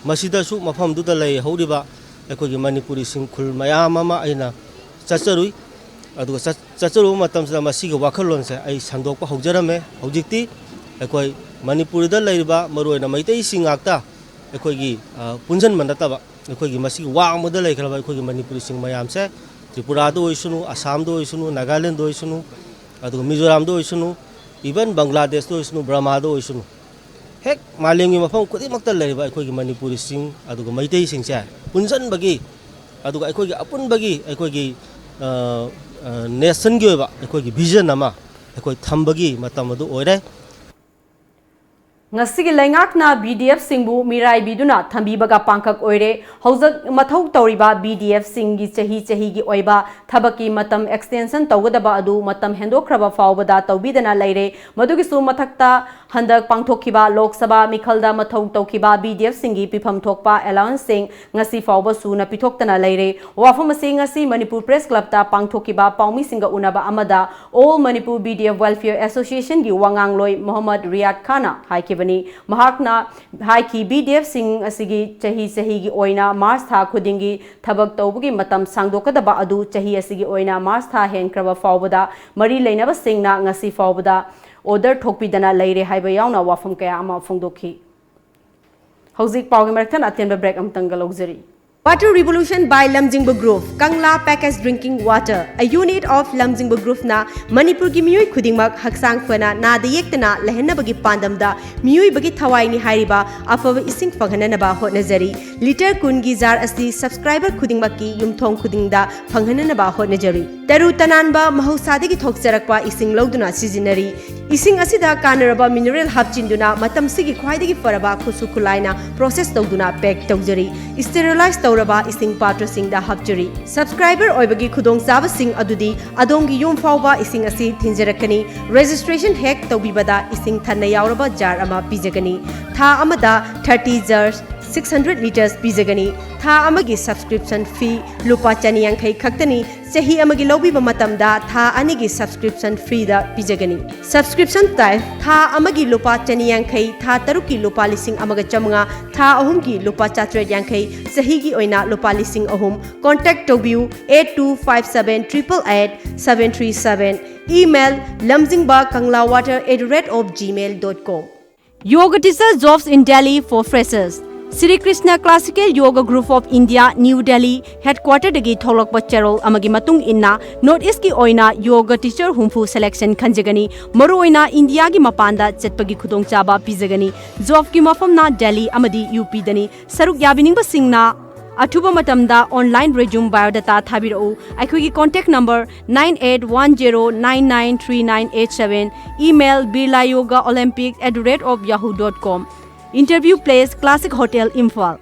ꯃꯁꯤꯗꯁꯨ ꯃꯐꯝꯗꯨꯗ ꯂꯩꯍꯧꯔꯤꯕ ꯑꯩꯈꯣꯏꯒꯤ ꯃꯅꯤꯄꯨꯔꯤꯁꯤꯡ ꯈꯨꯜ ꯃꯌꯥꯝ ꯑꯃ ꯑꯩꯅ ꯆꯠꯆꯔꯨꯏ꯫ ꯑꯗꯨꯒ ꯆꯠꯆꯔꯨꯕ ꯃꯇꯝꯁꯤꯗ ꯃꯁꯤꯒꯤ ꯋꯥꯈꯜꯂꯣꯟꯁꯦ ꯑꯩ ꯁꯟꯗꯣꯛꯄ ꯍꯧꯖꯔꯝꯃꯦ꯫ ꯍꯧꯖꯤꯛꯇꯤ ꯑꯩꯈꯣꯏ ꯃꯅꯤꯄꯨꯔꯗ ꯂꯩꯔꯤꯕ ꯃꯔꯨꯑꯣꯏꯅ ꯃꯩꯇꯩꯁꯤꯡ ꯉꯥꯛꯇ ꯑꯩꯈꯣꯏꯒꯤ ꯄꯨꯟꯁꯤꯟꯕ ꯅꯠꯇꯕ, ꯑꯩꯈꯣꯏꯒꯤ ꯃꯁꯤꯒꯤ ꯋꯥꯡꯃꯗ ꯂꯩꯈ꯭ꯔꯕ ꯑꯩꯈꯣꯏꯒꯤ ꯃꯅꯤꯄꯨꯔꯤꯁꯤꯡ ꯃꯌꯥꯝꯁꯦ, ꯇ꯭ꯔꯤꯄꯨꯔꯥꯗ ꯑꯣꯏꯁꯅꯨ, ꯑꯁꯥꯝꯗ ꯑꯣꯏꯁꯅꯨ, ꯅꯥꯒꯥꯂꯦꯟꯗ ꯑꯣꯏꯁꯅꯨ, ꯑꯗꯨꯒ ꯃꯤꯖꯣꯔꯥꯝꯗ ꯑꯣꯏꯁꯅꯨ, even ꯕꯪꯒ꯭ꯂꯥꯗꯦꯁꯇ ꯑꯣꯏꯁꯅꯨ, ꯕꯔꯃꯥꯗ ꯑꯣꯏꯁꯅꯨ, ꯍꯦꯛ ꯃꯥꯂꯦꯝꯒꯤ ꯃꯐꯝ ꯈꯨꯗꯤꯡꯃꯛꯇ ꯂꯩꯔꯤꯕ ꯑꯩꯈꯣꯏꯒꯤ ꯃꯅꯤꯄꯨꯔꯤꯁꯤꯡ ꯑꯗꯨꯒ ꯃꯩꯇꯩꯁꯤꯡꯁꯦ ꯄꯨꯟꯁꯤꯟꯕꯒꯤ, ꯑꯗꯨꯒ ꯑꯩꯈꯣꯏꯒꯤ ꯑꯄꯨꯟꯕꯒꯤ ꯑꯩꯈꯣꯏꯒꯤ nationꯒꯤ ꯑꯣꯏꯕ ꯑꯩꯈꯣꯏꯒꯤ vision ꯑꯃ ꯑꯩꯈꯣꯏ ꯊꯝꯕꯒꯤ ꯃꯇꯝ ꯑꯗꯨ ꯑꯣꯏꯔꯦ꯫ ꯉꯁꯤꯒꯤ ꯂꯩꯉꯥꯛꯅ B D F ꯁꯤꯡꯕꯨ ꯃꯤꯔꯥꯏꯕꯤꯗꯨꯅ ꯊꯝꯕꯤꯕꯒ ꯄꯥꯡꯈꯛ ꯑꯣꯏꯔꯦ꯫ ꯍꯧꯖꯤꯛ ꯃꯊꯧ ꯇꯧꯔꯤꯕ B D F ꯁꯤꯡꯒꯤ ꯆꯍꯤ ꯆꯍꯤꯒꯤ ꯑꯣꯏꯕ ꯊꯕꯛꯀꯤ ꯃꯇꯝ extension ꯇꯧꯒꯗꯕ ꯑꯗꯨ ꯃꯇꯝ ꯍꯦꯟꯗꯣꯛꯈ꯭ꯔꯕ ꯐꯥꯎꯕꯗ ꯇꯧꯕꯤꯗꯅ ꯂꯩꯔꯦ꯫ ꯃꯗꯨꯒꯤꯁꯨ ꯃꯊꯛꯇ ꯍꯟꯗꯛ ꯄꯥꯡꯊꯣꯛꯈꯤꯕ ꯂꯣꯛ ꯁꯚꯥ ꯃꯤꯈꯜꯗ ꯃꯊꯧ ꯇꯧꯈꯤꯕ B D F ꯁꯤꯡꯒꯤ ꯄꯤꯐꯝ ꯊꯣꯛꯄ allowance ꯁꯤꯡ ꯉꯁꯤ ꯐꯥꯎꯕ ꯁꯨꯅ ꯄꯤꯊꯣꯛꯇꯅ ꯂꯩꯔꯦ꯫ ꯋꯥꯐꯝ ꯑꯁꯤ ꯉꯁꯤ ꯃꯅꯤꯄꯨꯔ Press Club ꯇ ꯄꯥꯡꯊꯣꯛꯈꯤꯕ ꯄꯥꯎꯃꯤꯁꯤꯡꯒ ꯎꯅꯕ ꯑꯃꯗ All Manipur B D F Welfare Association ꯒꯤ ꯋꯥꯉꯥꯡꯂꯣꯏ ꯃꯣꯍꯝꯃꯗ ꯔꯤꯌꯥꯗ ꯈꯥꯟꯅ ꯍꯥꯏꯈꯤꯕꯅꯤ꯫ ꯃꯍꯥꯛꯅ ꯍꯥꯏꯈꯤ, B D F ꯁꯤꯡ ꯑꯁꯤꯒꯤ ꯆꯍꯤ ꯆꯍꯤꯒꯤ ꯑꯣꯏꯅ ꯃꯥꯔꯆ ꯊꯥ ꯈꯨꯗꯤꯡꯒꯤ ꯊꯕꯛ ꯇꯧꯕꯒꯤ ꯃꯇꯝ ꯁꯥꯡꯗꯣꯛꯀꯗꯕ ꯑꯗꯨ ꯆꯍꯤ ꯑꯁꯤꯒꯤ ꯑꯣꯏꯅ ꯃꯥꯔꯆ ꯊꯥ ꯍꯦꯟꯈ꯭ꯔꯕ ꯐꯥꯎꯕꯗ ꯃꯔꯤ ꯂꯩꯅꯕꯁꯤꯡꯅ ꯉꯁꯤ ꯐꯥꯎꯕꯗ order ꯊꯣꯛꯄꯤꯗꯅ ꯂꯩꯔꯦ ꯍꯥꯏꯕ ꯌꯥꯎꯅ ꯋꯥꯐꯝ ꯀꯌꯥ ꯑꯃ ꯐꯣꯡꯗꯣꯛꯈꯤ꯫ ꯍꯧꯖꯤꯛ ꯄꯥꯎꯒꯤ ꯃꯔꯛꯊꯠꯅ ꯑꯇꯦꯟꯕ break ꯑꯃꯇꯪꯒ ꯂꯧꯖꯔꯤ꯫ Water Revolution by Lamjingba Group, Kangla Packaged Drinking Water, a unit of Lamjingba Group ꯅ ꯃꯅꯤꯄꯨꯔꯒꯤ ꯃꯤꯑꯣꯏ ꯈꯨꯗꯤꯡꯃꯛ ꯍꯛꯆꯥꯡ ꯐꯅ ꯅꯥꯗ ꯌꯦꯛꯇꯅ ꯂꯩꯍꯟꯅꯕꯒꯤ ꯄꯥꯟꯗꯝꯗ ꯃꯤꯑꯣꯏꯕꯒꯤ ꯊꯋꯥꯏꯅꯤ ꯍꯥꯏꯔꯤꯕ ꯑꯐꯕ ꯏꯁꯤꯡ ꯐꯪꯍꯟꯅꯅꯕ ꯍꯣꯠꯅꯖꯔꯤ꯫ ꯂꯤꯇꯔ ꯀꯨꯟꯒꯤ ꯖꯥꯔ ꯑꯁꯤ subscriber ꯈꯨꯗꯤꯡꯃꯛꯀꯤ ꯌꯨꯝꯊꯣꯡ ꯈꯨꯗꯤꯡꯗ ꯐꯪꯍꯟꯅꯅꯕ ꯍꯣꯠꯅꯖꯔꯤ꯫ ꯇꯔꯨ ꯇꯅꯥꯟꯕ ꯃꯍꯧꯁꯥꯗꯒꯤ ꯊꯣꯛꯆꯔꯛꯄ ꯏꯁꯤꯡ ꯂꯧꯗꯨꯅ ꯁꯤꯖꯤꯟꯅꯔꯤ꯫ ꯏꯁꯤꯡ ꯑꯁꯤꯗ ꯀꯥꯟꯅꯔꯕ mineral ꯍꯥꯞꯆꯤꯟꯗꯨꯅ ꯃꯇꯝꯁꯤꯒꯤ ꯈ꯭ꯋꯥꯏꯗꯒꯤ ꯐꯔꯕ ꯈꯨꯠꯁꯨ ꯈꯨꯠꯂꯥꯏꯅ process ꯇꯧꯗꯨꯅ pack ꯇꯧꯖꯔꯤ꯫ Sterilize ꯇꯧꯔꯕ ꯏꯁꯤꯡ ꯄꯥꯇ꯭ꯔꯁꯤꯡꯗ ꯍꯥꯞꯆꯔꯤ꯫ Subscriber ꯑꯣꯏꯕꯒꯤ ꯈꯨꯗꯣꯡꯆꯥꯕꯁꯤꯡ ꯑꯗꯨꯗꯤ ꯑꯗꯣꯝꯒꯤ ꯌꯨꯝ ꯐꯥꯎꯕ ꯏꯁꯤꯡ ꯑꯁꯤ ꯊꯤꯟꯖꯔꯛꯀꯅꯤ꯫ Registration ꯍꯦꯛ ꯇꯧꯕꯤꯕꯗ ꯏꯁꯤꯡ ꯊꯟꯅ ꯌꯥꯎꯔꯕ ꯖꯥꯔ ꯑꯃ ꯄꯤꯖꯒꯅꯤ꯫ ꯊꯥ ꯑꯃꯗ thirty jars, six hundred litres ꯄꯤꯖꯒꯅꯤ꯫ ꯊꯥ ꯑꯃꯒꯤ subscription fee ꯂꯨꯄꯥ ꯆꯅꯤ ꯌꯥꯡꯈꯩ ꯈꯛꯇꯅꯤ꯫ ꯆꯍꯤ ꯑꯃꯒꯤ ꯂꯧꯕꯤꯕ ꯃꯇꯝꯗ ꯊꯥ ꯑꯅꯤꯒꯤ subscription freeꯗ ꯄꯤꯖꯒꯅꯤ꯫ Subscription type: ꯊꯥ ꯑꯃꯒꯤ ꯂꯨꯄꯥ ꯆꯅꯤ ꯌꯥꯡꯈꯩ, ꯊꯥ ꯇꯔꯨꯛꯀꯤ ꯂꯨꯄꯥ ꯂꯤꯁꯤꯡ ꯑꯃꯒ ꯆꯥꯃꯉꯥ, ꯊꯥ ꯑꯍꯨꯝꯒꯤ ꯂꯨꯄꯥ ꯆꯥꯇ꯭ꯔꯦꯠ ꯌꯥꯡꯈꯩ, ꯆꯍꯤꯒꯤ ꯑꯣꯏꯅ ꯂꯨꯄꯥ ꯂꯤꯁꯤꯡ ꯑꯍꯨꯝ꯫ Contact ꯇꯧꯕꯤꯌꯨ eight two five seven triple eight seven three seven꯫ Email: lamjingba kangla water at the rate of gmail dot com꯫ Yoga Teacher Jobs in Delhi for Freshers꯫ Sri Krishna Classical Yoga Group of India, New Delhi headquarterꯗꯒꯤ ꯊꯣꯛꯂꯛꯄ ꯆꯦꯔꯣꯜ ꯑꯃꯒꯤ ꯃꯇꯨꯡ ꯏꯟꯅ North Eastꯀꯤ ꯑꯣꯏꯅ yoga teacher ꯍꯨꯝꯐꯨ selection ꯈꯟꯖꯒꯅꯤ꯫ ꯃꯔꯨꯑꯣꯏꯅ ꯏꯟꯗꯤꯌꯥꯒꯤ ꯃꯄꯥꯟꯗ ꯆꯠꯄꯒꯤ ꯈꯨꯗꯣꯡꯆꯥꯕ ꯄꯤꯖꯒꯅꯤ꯫ Jobꯀꯤ ꯃꯐꯝꯅ ꯗꯦꯜꯂꯤ ꯑꯃꯗꯤ UPꯗꯅꯤ꯫ ꯁꯔꯨꯛ ꯌꯥꯕꯤꯅꯤꯡꯕꯁꯤꯡꯅ ꯑꯊꯨꯕ ꯃꯇꯝꯗ online resume biodata ꯊꯥꯕꯤꯔꯛꯎ꯫ ꯑꯩꯈꯣꯏꯒꯤ contact number nine eight one zero nine nine three nine eight seven, email birla yoga olympics at the rate of yahoo dot com. Interview place, Classic Hotel, Imphal.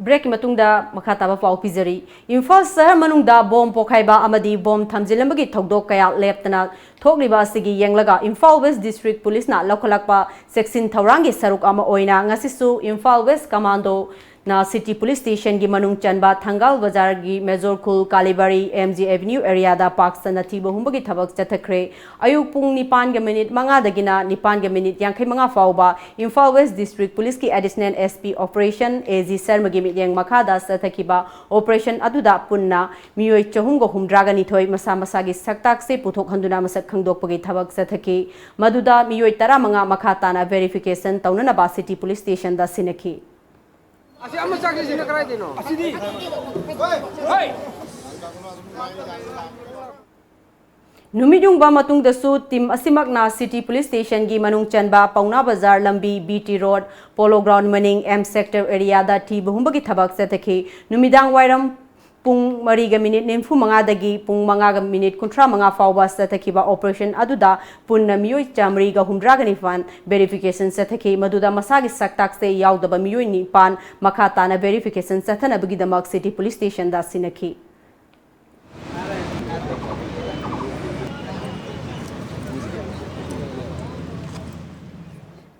Breakꯀꯤ ꯃꯇꯨꯡꯗ ꯃꯈꯥ ꯇꯥꯕ ꯄꯥꯎ ꯄꯤꯖꯔꯤ꯫ ꯏꯝꯐꯥꯜ ꯁꯍꯔ ꯃꯅꯨꯡꯗ ꯕꯣꯝ ꯄꯣꯈꯥꯏꯕ ꯑꯃꯗꯤ ꯕꯣꯝ ꯊꯝꯖꯤꯜꯂꯝꯕꯒꯤ ꯊꯧꯗꯣꯛ ꯀꯌꯥ ꯂꯦꯞꯇꯅ ꯊꯣꯛꯂꯤꯕ ꯑꯁꯤꯒꯤ ꯌꯦꯡꯂꯒ ꯏꯝꯐꯥꯜ ꯋꯦꯁ ꯗꯤꯁꯇ꯭ꯔꯤꯛ ꯄꯨꯂꯤꯁꯅ ꯂꯧꯈꯠꯂꯛꯄ ꯆꯦꯛꯁꯤꯟ ꯊꯧꯔꯥꯡꯒꯤ ꯁꯔꯨꯛ ꯑꯃ ꯑꯣꯏꯅ ꯉꯁꯤꯁꯨ ꯏꯝꯐꯥꯜ ꯋꯦꯁ ꯀꯃꯥꯟꯗꯣꯅ ꯁꯤꯇꯤ ꯄꯨꯂꯤꯁ ꯁ꯭ꯇꯦꯁꯟꯒꯤ ꯃꯅꯨꯡ ꯆꯟꯕ ꯊꯪꯒꯥꯜ ꯕꯖꯥꯔꯒꯤ ꯃꯦꯖꯣꯔ ꯈꯨꯜ, ꯀꯥꯂꯤꯕꯥꯔꯤ, ꯑꯦꯝ ꯖꯤ ꯑꯦꯚꯦꯅ꯭ꯌꯨ ꯑꯦꯔꯤꯌꯥꯗ ꯄꯥꯛ ꯆꯟꯅ ꯊꯤꯕ ꯍꯨꯝꯕꯒꯤ ꯊꯕꯛ ꯆꯠꯊꯈ꯭ꯔꯦ꯫ ꯑꯌꯨꯛ ꯄꯨꯡ ꯅꯤꯄꯥꯟꯒ ꯃꯤꯅꯤꯠ ꯃꯉꯥꯗꯒꯤꯅ ꯅꯤꯄꯥꯟꯒ ꯃꯤꯅꯤꯠ ꯌꯥꯡꯈꯩ ꯃꯉꯥ ꯐꯥꯎꯕ ꯏꯝꯐꯥꯜ ꯋꯦꯁ ꯗꯤꯁꯇ꯭ꯔꯤꯛ ꯄꯨꯂꯤꯁꯀꯤ additional S P operation A G ꯁꯔꯃꯒꯤ ꯃꯤꯠꯌꯦꯡ ꯃꯈꯥꯗ ꯆꯠꯊꯈꯤꯕ ꯑꯣꯄꯔꯦꯁꯟ ꯑꯗꯨꯗ ꯄꯨꯟꯅ ꯃꯤꯑꯣꯏ ꯆꯍꯨꯝꯒ ꯍꯨꯝꯗ꯭ꯔꯥꯒ ꯅꯤꯊꯣꯏ ꯃꯁꯥ ꯃꯁꯥꯒꯤ ꯁꯛꯇꯥꯛꯁꯦ ꯄꯨꯊꯣꯛꯍꯟꯗꯨꯅ ꯃꯁꯛ ꯈꯪꯗꯣꯛꯄꯒꯤ ꯊꯕꯛ ꯆꯠꯊꯈꯤ꯫ ꯃꯗꯨꯗ ꯃꯤꯑꯣꯏ ꯇꯔꯥꯃꯉꯥ ꯃꯈꯥ ꯇꯥꯅ ꯚꯦꯔꯤꯐꯤꯀꯦꯁꯟ ꯇꯧꯅꯅꯕ ꯁꯤꯇꯤ ꯄꯨꯂꯤꯁ ꯁ꯭ꯇꯦꯁꯟꯗ ꯁꯤꯟꯅꯈꯤ꯫ ꯑꯁꯤ ꯑꯃ ꯆꯥꯒꯦꯁꯤꯅ ꯀꯗꯥꯏꯗꯩꯅꯣ? ꯑꯁꯤꯗꯤ ꯍꯣꯏ! ꯅꯨꯃꯤꯠ ꯌꯨꯡꯕ ꯃꯇꯨꯡꯗꯁꯨ ꯇꯤꯝ ꯑꯁꯤꯃꯛꯅ ꯁꯤꯇꯤ ꯄꯨꯂꯤꯁ ꯁ꯭ꯇꯦꯁꯟꯒꯤ ꯃꯅꯨꯡ ꯆꯟꯕ ꯄꯥꯎꯅꯥ ꯕꯖꯥꯔ ꯂꯝꯕꯤ, B T road, polo ground ꯃꯅꯤꯡ, ꯑꯦꯝ ꯁꯦꯛꯇꯔ ꯑꯦꯔꯤꯌꯥꯗ ꯊꯤꯕ ꯍꯨꯝꯕꯒꯤ ꯊꯕꯛ ꯆꯠꯊꯈꯤ꯫ ꯅꯨꯃꯤꯗꯥꯡ ꯋꯥꯏꯔꯝ ꯄꯨꯡ ꯃꯔꯤꯒ ꯃꯤꯅꯤꯠ ꯅꯤꯐꯨ ꯃꯉꯥꯗꯒꯤ ꯄꯨꯡ ꯃꯉꯥꯒ ꯃꯤꯅꯤꯠ ꯀꯨꯟꯊ꯭ꯔꯥ ꯃꯉꯥ ꯐꯥꯎꯕ ꯆꯠꯊꯈꯤꯕ ꯑꯣꯄꯔꯦꯁꯟ ꯑꯗꯨꯗ ꯄꯨꯟꯅ ꯃꯤꯑꯣꯏ ꯆꯥꯃꯔꯤꯒ ꯍꯨꯝꯗ꯭ꯔꯥꯒ ꯅꯤꯄꯥꯟ ꯚꯦꯔꯤꯐꯤꯀꯦꯁꯟ ꯆꯠꯊꯈꯤ꯫ ꯃꯗꯨꯗ ꯃꯁꯥꯒꯤ ꯁꯛꯇꯥꯛꯁꯦ ꯌꯥꯎꯗꯕ ꯃꯤꯑꯣꯏ ꯅꯤꯄꯥꯟ ꯃꯈꯥ ꯇꯥꯅ ꯚꯦꯔꯤꯐꯤꯀꯦꯁꯟ ꯆꯠꯊꯅꯕꯒꯤꯗꯃꯛ ꯁꯤꯇꯤ ꯄꯨꯂꯤꯁ ꯁ꯭ꯇꯦꯁꯟꯗ ꯁꯤꯟꯅꯈꯤ꯫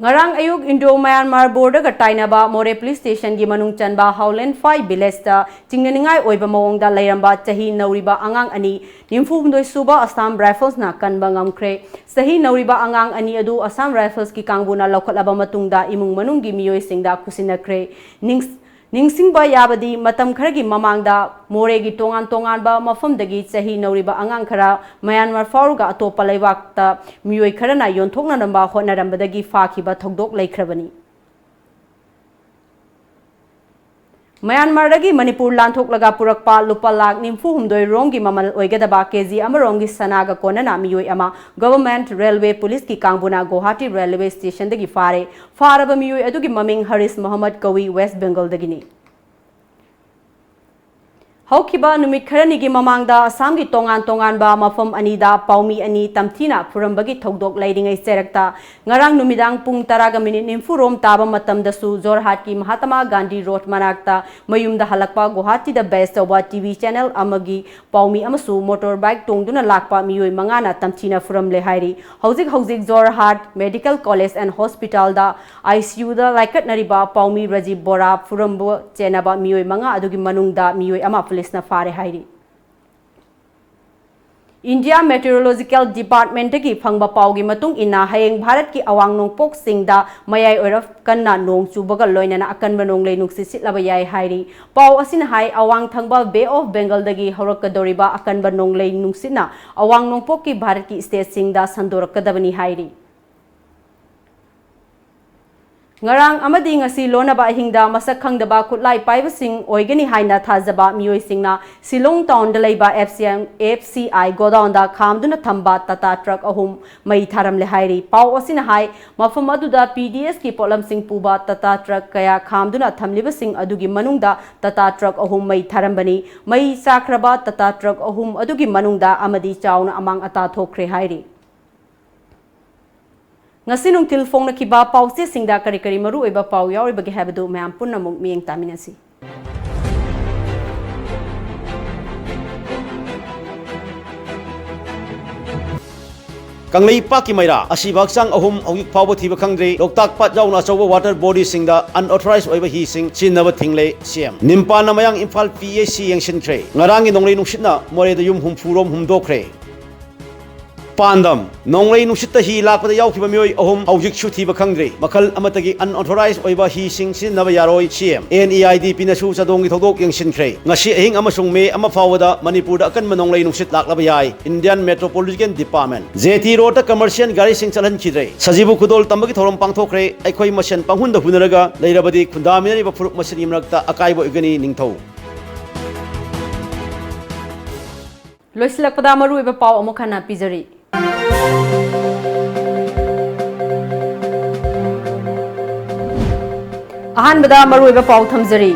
ꯉꯔꯥꯡ ꯑꯌꯨꯛ ꯏꯟꯗꯣ ꯃꯌꯥꯟꯃꯥꯔ ꯕꯣꯔꯗꯔꯒ ꯇꯥꯏꯅꯕ ꯃꯣꯔꯦ ꯄꯨꯂꯤꯁ ꯁ꯭ꯇꯦꯁꯟꯒꯤ ꯃꯅꯨꯡ ꯆꯟꯕ ꯍꯥꯎꯂꯦꯟꯐꯥꯏ ꯚꯤꯂꯦꯖꯇ ꯆꯤꯡꯅꯅꯤꯡꯉꯥꯏ ꯑꯣꯏꯕ ꯃꯑꯣꯡꯗ ꯂꯩꯔꯝꯕ ꯆꯍꯤ ꯅꯧꯔꯤꯕ ꯑꯉꯥꯡ ꯑꯅꯤ, ꯅꯤꯐꯨ ꯍꯨꯝꯗꯣꯏ ꯁꯨꯕ ꯑꯁꯥꯝ ꯔꯥꯏꯐꯜꯁꯅ ꯀꯟꯕ ꯉꯝꯈ꯭ꯔꯦ꯫ ꯆꯍꯤ ꯅꯧꯔꯤꯕ ꯑꯉꯥꯡ ꯑꯅꯤ ꯑꯗꯨ ꯑꯁꯥꯝ ꯔꯥꯏꯐꯜꯁꯀꯤ ꯀꯥꯡꯕꯨꯅ ꯂꯧꯈꯠꯂꯕ ꯃꯇꯨꯡꯗ ꯏꯃꯨꯡ ꯃꯅꯨꯡꯒꯤ ꯃꯤꯑꯣꯏꯁꯤꯡꯗ ꯈꯨꯠꯁꯤꯟꯅꯈ꯭ꯔꯦ꯫ ꯅꯤꯡꯁ-, ꯅꯤꯡꯁꯤꯡꯕ ꯌꯥꯕꯗꯤ, ꯃꯇꯝ ꯈꯔꯒꯤ ꯃꯃꯥꯡꯗ ꯃꯣꯔꯦꯒꯤ ꯇꯣꯉꯥꯟ ꯇꯣꯉꯥꯟꯕ ꯃꯐꯝꯗꯒꯤ ꯆꯍꯤ ꯅꯧꯔꯤꯕ ꯑꯉꯥꯡ ꯈꯔ ꯃꯌꯥꯟꯃꯥꯔ ꯐꯥꯎꯔꯒ ꯑꯇꯣꯞꯄ ꯂꯩꯕꯥꯛꯇ ꯃꯤꯑꯣꯏ ꯈꯔꯅ ꯌꯣꯟꯊꯣꯛꯅꯅꯕ ꯍꯣꯠꯅꯔꯝꯕꯗꯒꯤ ꯐꯥꯈꯤꯕ ꯊꯧꯗꯣꯛ ꯂꯩꯈ꯭ꯔꯕꯅꯤ꯫ ꯃ꯭ꯌꯥꯟꯃꯥꯔꯗꯒꯤ ꯃꯅꯤꯄꯨꯔ ꯂꯥꯟꯊꯣꯛꯂꯒ ꯄꯨꯔꯛꯄ ꯂꯨꯄꯥ ꯂꯥꯈ ꯅꯤꯐꯨ ꯍꯨꯝꯗꯣꯏ ꯔꯣꯝꯒꯤ ꯃꯃꯜ ꯑꯣꯏꯒꯗꯕ ꯀꯦ ꯖꯤ ꯑꯃꯔꯣꯝꯒꯤ ꯁꯅꯥꯒ ꯀꯣꯟꯅꯅ ꯃꯤꯑꯣꯏ ꯑꯃ Government Railway Policeꯀꯤ ꯀꯥꯡꯕꯨꯅ ꯒꯨꯋꯥꯍꯥꯇꯤ Railway Stationꯗꯒꯤ ꯐꯥꯔꯦ꯫ ꯐꯥꯔꯕ ꯃꯤꯑꯣꯏ ꯑꯗꯨꯒꯤ ꯃꯃꯤꯡ ꯍꯔꯤꯁ ꯃꯣꯍꯝꯃꯗ ꯀꯧꯏ, West Bengalꯗꯒꯤꯅꯤ꯫ ꯍꯧꯈꯤꯕ ꯅꯨꯃꯤꯠ ꯈꯔꯅꯤꯒꯤ ꯃꯃꯥꯡꯗ ꯑꯁꯥꯝꯒꯤ ꯇꯣꯉꯥꯟ ꯇꯣꯉꯥꯟꯕ ꯃꯐꯝ ꯑꯅꯤꯗ ꯄꯥꯎꯃꯤ ꯑꯅꯤ ꯇꯝꯊꯤꯅ ꯐꯨꯔꯝꯕꯒꯤ ꯊꯧꯗꯣꯛ ꯂꯩꯔꯤꯉꯩ ꯆꯩꯔꯛꯇ, ꯉꯔꯥꯡ ꯅꯨꯃꯤꯗꯥꯡ ꯄꯨꯡ ꯇꯔꯥꯒ ꯃꯤꯅꯤꯠ ꯅꯤꯐꯨ ꯔꯣꯝ ꯇꯥꯕ ꯃꯇꯝꯗꯁꯨ ꯖꯣꯔꯍꯥꯠꯀꯤ ꯃꯍꯥꯇꯃꯥ ꯒꯥꯟꯙꯤ ꯔꯣꯗ ꯃꯅꯥꯛꯇ ꯃꯌꯨꯝꯗ ꯍꯜꯂꯛꯄ ꯒꯨꯋꯥꯍꯥꯇꯤꯗ base ꯇꯧꯕ T V channel ꯑꯃꯒꯤ ꯄꯥꯎꯃꯤ ꯑꯃꯁꯨ motor bike ꯇꯣꯡꯗꯨꯅ ꯂꯥꯛꯄ ꯃꯤꯑꯣꯏ ꯃꯉꯥꯅ ꯇꯝꯊꯤꯅ ꯐꯨꯔꯝꯂꯦ ꯍꯥꯏꯔꯤ꯫ ꯍꯧꯖꯤꯛ ꯍꯧꯖꯤꯛ Jorhat Medical College and Hospitalꯗ I C Uꯗ ꯂꯥꯏꯀꯠꯅꯔꯤꯕ ꯄꯥꯎꯃꯤ Rajiv ꯕꯣꯔꯥ ꯐꯨꯔꯝꯕ ꯆꯦꯟꯅꯕ ꯃꯤꯑꯣꯏ ꯃꯉꯥ ꯑꯗꯨꯒꯤ ꯃꯅꯨꯡꯗ ꯃꯤꯑꯣꯏ ꯑꯃ ꯄꯨꯂꯤꯁꯅ ꯐꯥꯔꯦ ꯍꯥꯏꯔꯤ꯫ India Meteorological Departmentꯇꯒꯤ ꯐꯪꯕ ꯄꯥꯎꯒꯤ ꯃꯇꯨꯡ ꯏꯟꯅ, ꯍꯌꯦꯡ ꯚꯥꯔꯠꯀꯤ ꯑꯋꯥꯡ ꯅꯣꯡꯄꯣꯛꯁꯤꯡꯗ ꯃꯌꯥꯏ ꯑꯣꯏꯔꯞ ꯀꯟꯅ ꯅꯣꯡ ꯆꯨꯕꯒ ꯂꯣꯏꯅꯅ ꯑꯀꯟꯕ ꯅꯣꯡꯂꯩ ꯅꯨꯡꯁꯤꯠ ꯁꯤꯠꯂꯕ ꯌꯥꯏ ꯍꯥꯏꯔꯤ꯫ ꯄꯥꯎ ꯑꯁꯤꯅ ꯍꯥꯏ, ꯑꯋꯥꯡ ꯊꯪꯕ Bay of Bengalꯗꯒꯤ ꯍꯧꯔꯛꯀꯗꯧꯔꯤꯕ ꯑꯀꯟꯕ ꯅꯣꯡꯂꯩ ꯅꯨꯡꯁꯤꯠꯅ ꯑꯋꯥꯡ ꯅꯣꯡꯄꯣꯛꯀꯤ ꯚꯥꯔꯠꯀꯤ stateꯁꯤꯡꯗ ꯁꯟꯗꯣꯔꯛꯀꯗꯕꯅꯤ ꯍꯥꯏꯔꯤ꯫ ꯉꯔꯥꯡ ꯑꯃꯗꯤ ꯉꯁꯤ ꯂꯣꯟꯅꯕ ꯑꯍꯤꯡꯗ ꯃꯁꯛ ꯈꯪꯗꯕ ꯈꯨꯠꯂꯥꯏ ꯄꯥꯏꯕꯁꯤꯡ ꯑꯣꯏꯒꯅꯤ ꯍꯥꯏꯅ ꯊꯥꯖꯕ ꯃꯤꯑꯣꯏꯁꯤꯡꯅ ꯁꯤꯂꯣꯡ ꯇꯥꯎꯟꯗ ꯂꯩꯕ F C I, F C I godownꯗ ꯈꯥꯝꯗꯨꯅ ꯊꯝꯕ Tata truck ꯑꯍꯨꯝ ꯃꯩ ꯊꯥꯔꯝꯂꯦ ꯍꯥꯏꯔꯤ꯫ ꯄꯥꯎ ꯑꯁꯤꯅ ꯍꯥꯏ, ꯃꯐꯝ ꯑꯗꯨꯗ P D Sꯀꯤ ꯄꯣꯠꯂꯝꯁꯤꯡ ꯄꯨꯕ Tata truck ꯀꯌꯥ ꯈꯥꯝꯗꯨꯅ ꯊꯝꯂꯤꯕꯁꯤꯡ ꯑꯗꯨꯒꯤ ꯃꯅꯨꯡꯗ Tata truck ꯑꯍꯨꯝ ꯃꯩ ꯊꯥꯔꯝꯕꯅꯤ꯫ ꯃꯩ ꯆꯥꯛꯈ꯭ꯔꯕ Tata truck ꯑꯍꯨꯝ ꯑꯗꯨꯒꯤ ꯃꯅꯨꯡꯗ ꯑꯃꯗꯤ ꯆꯥꯎꯅ ꯑꯃꯥꯡ ꯑꯇꯥ ꯊꯣꯛꯈ꯭ꯔꯦ ꯍꯥꯏꯔꯤ꯫ ꯉꯁꯤ ꯅꯨꯡꯊꯤꯜ ꯐꯣꯡꯅꯈꯤꯕ ꯄꯥꯎꯆꯦꯁꯤꯡꯗ ꯀꯔꯤ ꯀꯔꯤ ꯃꯔꯨꯑꯣꯏꯕ ꯄꯥꯎ ꯌꯥꯎꯔꯤꯕꯒꯦ ꯍꯥꯏꯕꯗꯨ ꯃꯌꯥꯝ ꯄꯨꯟꯅ ꯑꯃꯨꯛ ꯃꯤꯠꯌꯦꯡ ꯇꯥꯃꯤꯟꯅꯁꯤ꯫ ꯀꯪꯂꯩꯄꯥꯛꯀꯤ ꯃꯩꯔꯥ, ꯑꯁꯤꯕ ꯍꯛꯆꯥꯡ ꯑꯍꯨꯝ ꯍꯧꯖꯤꯛ ꯐꯥꯎꯕ ꯊꯤꯕ ꯈꯪꯗ꯭ꯔꯤ꯫ ꯂꯣꯛꯇꯥꯛ ꯄꯥꯠ ꯌꯥꯎꯅ ꯑꯆꯧꯕ water bodyꯁꯤꯡꯗ unauthorized ꯑꯣꯏꯕ ꯍꯤꯁꯤꯡ ꯁꯤꯖꯤꯟꯅꯕ ꯊꯤꯡꯂꯦ, C M꯫ ꯅꯤꯝꯄꯥꯅ ꯃꯌꯥꯡ ꯏꯝꯐꯥꯜ P H C ꯌꯦꯡꯁꯤꯟꯈ꯭ꯔꯦ꯫ ꯉꯔꯥꯡꯒꯤ ꯅꯣꯡꯂꯩ ꯅꯨꯡꯁꯤꯠꯅ ꯃꯣꯔꯦꯗ ꯌꯨꯝ ꯍꯨꯝꯐꯨ ꯔꯣꯝ ꯍꯨꯝꯗꯣꯛꯈ꯭ꯔꯦ꯫ ꯄꯥꯟꯗꯝ: ꯅꯣꯡꯂꯩ ꯅꯨꯡꯁꯤꯠꯇ ꯍꯤ ꯂꯥꯛꯄꯗ ꯌꯥꯎꯈꯤꯕ ꯃꯤꯑꯣꯏ ꯑꯍꯨꯝ ꯍꯧꯖꯤꯛꯁꯨ ꯊꯤꯕ ꯈꯪꯗ꯭ꯔꯤ꯫ ꯃꯈꯜ ꯑꯃꯠꯇꯒꯤ unauthorized ꯑꯣꯏꯕ ꯍꯤꯁꯤꯡ ꯁꯤꯖꯤꯟꯅꯕ ꯌꯥꯔꯣꯏ, C M. N E I D ꯄꯤꯅꯁꯨ ꯆꯥꯗꯣꯡꯒꯤ ꯊꯧꯗꯣꯛ ꯌꯦꯡꯁꯤꯟꯈ꯭ꯔꯦ꯫ ꯉꯁꯤ ꯑꯍꯤꯡ ꯑꯃꯁꯨꯡ ꯃꯦ ꯑꯃ ꯐꯥꯎꯕꯗ ꯃꯅꯤꯄꯨꯔꯗ ꯑꯀꯟꯕ ꯅꯣꯡꯂꯩ ꯅꯨꯡꯁꯤꯠ ꯂꯥꯛꯂꯕ ꯌꯥꯏ꯫ Indian Meteorological Department꯫ J T ꯔꯣꯗꯇ commercial ꯒꯥꯔꯤꯁꯤꯡ ꯆꯠꯍꯟꯈꯤꯗ꯭ꯔꯦ꯫ ꯁꯖꯤꯕꯨ ꯈꯨꯗꯣꯜ ꯇꯝꯕꯒꯤ ꯊꯧꯔꯝ ꯄꯥꯡꯊꯣꯛꯈ꯭ꯔꯦ꯫ ꯑꯩꯈꯣꯏ ꯃꯁꯦꯟ ꯄꯪꯍꯨꯟꯗ ꯍꯨꯟꯅꯔꯒ ꯂꯩꯔꯕꯗꯤ ꯈꯨꯟꯗꯥꯃꯤꯟꯅꯔꯤꯕ ꯐꯨꯔꯨꯞ ꯃꯁꯦꯟꯒꯤ ꯃꯔꯛꯇ ꯑꯀꯥꯏꯕ ꯑꯣꯏꯒꯅꯤ꯫ ꯅꯤꯡꯊꯧ꯫ ꯂꯣꯏꯁꯤꯜꯂꯛꯄꯗ ꯃꯔꯨꯑꯣꯏꯕ ꯄꯥꯎ ꯑꯃꯨꯛ ꯍꯟꯅ ꯄꯤꯖꯔꯤ꯫ ꯑꯍꯥꯟꯕꯗ ꯃꯔꯨꯑꯣꯏꯕ ꯄꯥꯎ ꯊꯝꯖꯔꯤ꯫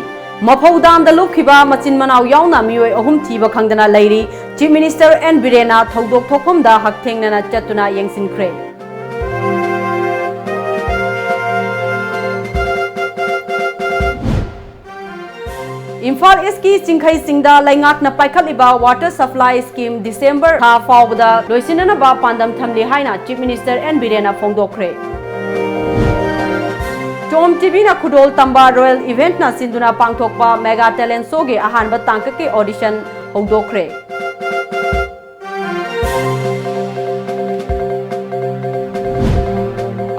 ꯃꯐꯧ ꯗꯥꯝꯗ ꯂꯨꯞꯈꯤꯕ ꯃꯆꯤꯟ ꯃꯅꯥꯎ ꯌꯥꯎꯅ ꯃꯤꯑꯣꯏ ꯑꯍꯨꯝ ꯊꯤꯕ ꯈꯪꯗꯅ ꯂꯩꯔꯤ꯫ Chief Minister ꯑꯦꯟ ꯕꯤꯔꯦꯟꯅ ꯊꯧꯗꯣꯛ ꯊꯣꯛꯐꯝꯗ ꯍꯛꯊꯦꯡꯅꯅ ꯆꯠꯇꯨꯅ ꯌꯦꯡꯁꯤꯟꯈ꯭ꯔꯦ꯫ ꯏꯝꯐꯥꯜ ꯏꯁꯀꯤ ꯆꯤꯡꯈꯩꯁꯤꯡꯗ ꯂꯩꯉꯥꯛꯅ ꯄꯥꯏꯈꯠꯂꯤꯕ water supply scheme December ꯊꯥ ꯐꯥꯎꯕꯗ ꯂꯣꯏꯁꯤꯟꯅꯅꯕ ꯄꯥꯟꯗꯝ ꯊꯝꯂꯤ ꯍꯥꯏꯅ Chief Minister ꯑꯦꯟ ꯕꯤꯔꯦꯟꯅ ꯐꯣꯡꯗꯣꯛꯈ꯭ꯔꯦ꯫ ꯇꯣꯝ ꯇꯤꯚꯤꯅ ꯈꯨꯗꯣꯜ ꯇꯝꯕ Royal Eventꯅ ꯁꯤꯟꯗꯨꯅ ꯄꯥꯡꯊꯣꯛꯄ Mega Talent Showꯒꯤ ꯑꯍꯥꯟꯕ ꯇꯥꯡꯀꯛꯀꯤ audition ꯍꯧꯗꯣꯛꯈ꯭ꯔꯦ꯫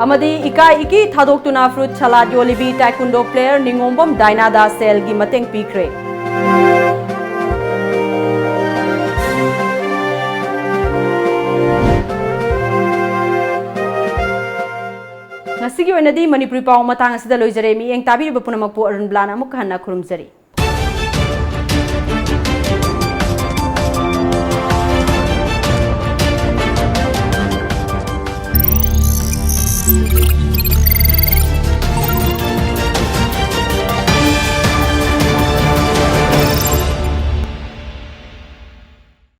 ꯑꯃꯗꯤ ꯏꯀꯥꯏ ꯏꯀꯤ ꯊꯥꯗꯣꯛꯇꯨꯅ fruit salad ꯌꯣꯜꯂꯤꯕꯤ taekwondo player ꯅꯤꯉꯣꯝꯕꯝ ꯗꯥꯏꯅꯥꯗ ꯁꯦꯜꯒꯤ ꯃꯇꯦꯡ ꯄꯤꯈ꯭ꯔꯦ꯫ ꯉꯁꯤꯒꯤ ꯑꯣꯏꯅꯗꯤ ꯃꯅꯤꯄꯨꯔꯤ ꯄꯥꯎ ꯃꯇꯥꯡ ꯑꯁꯤꯗ ꯂꯣꯏꯖꯔꯦ꯫ ꯃꯤꯠꯌꯦꯡ ꯇꯥꯕꯤꯔꯤꯕ ꯄꯨꯝꯅꯃꯛꯄꯨ ꯑꯔꯨꯟ ꯕ꯭ꯂꯥꯅ ꯑꯃꯨꯛ ꯍꯟꯅ ꯈꯨꯔꯨꯝꯖꯔꯤ꯫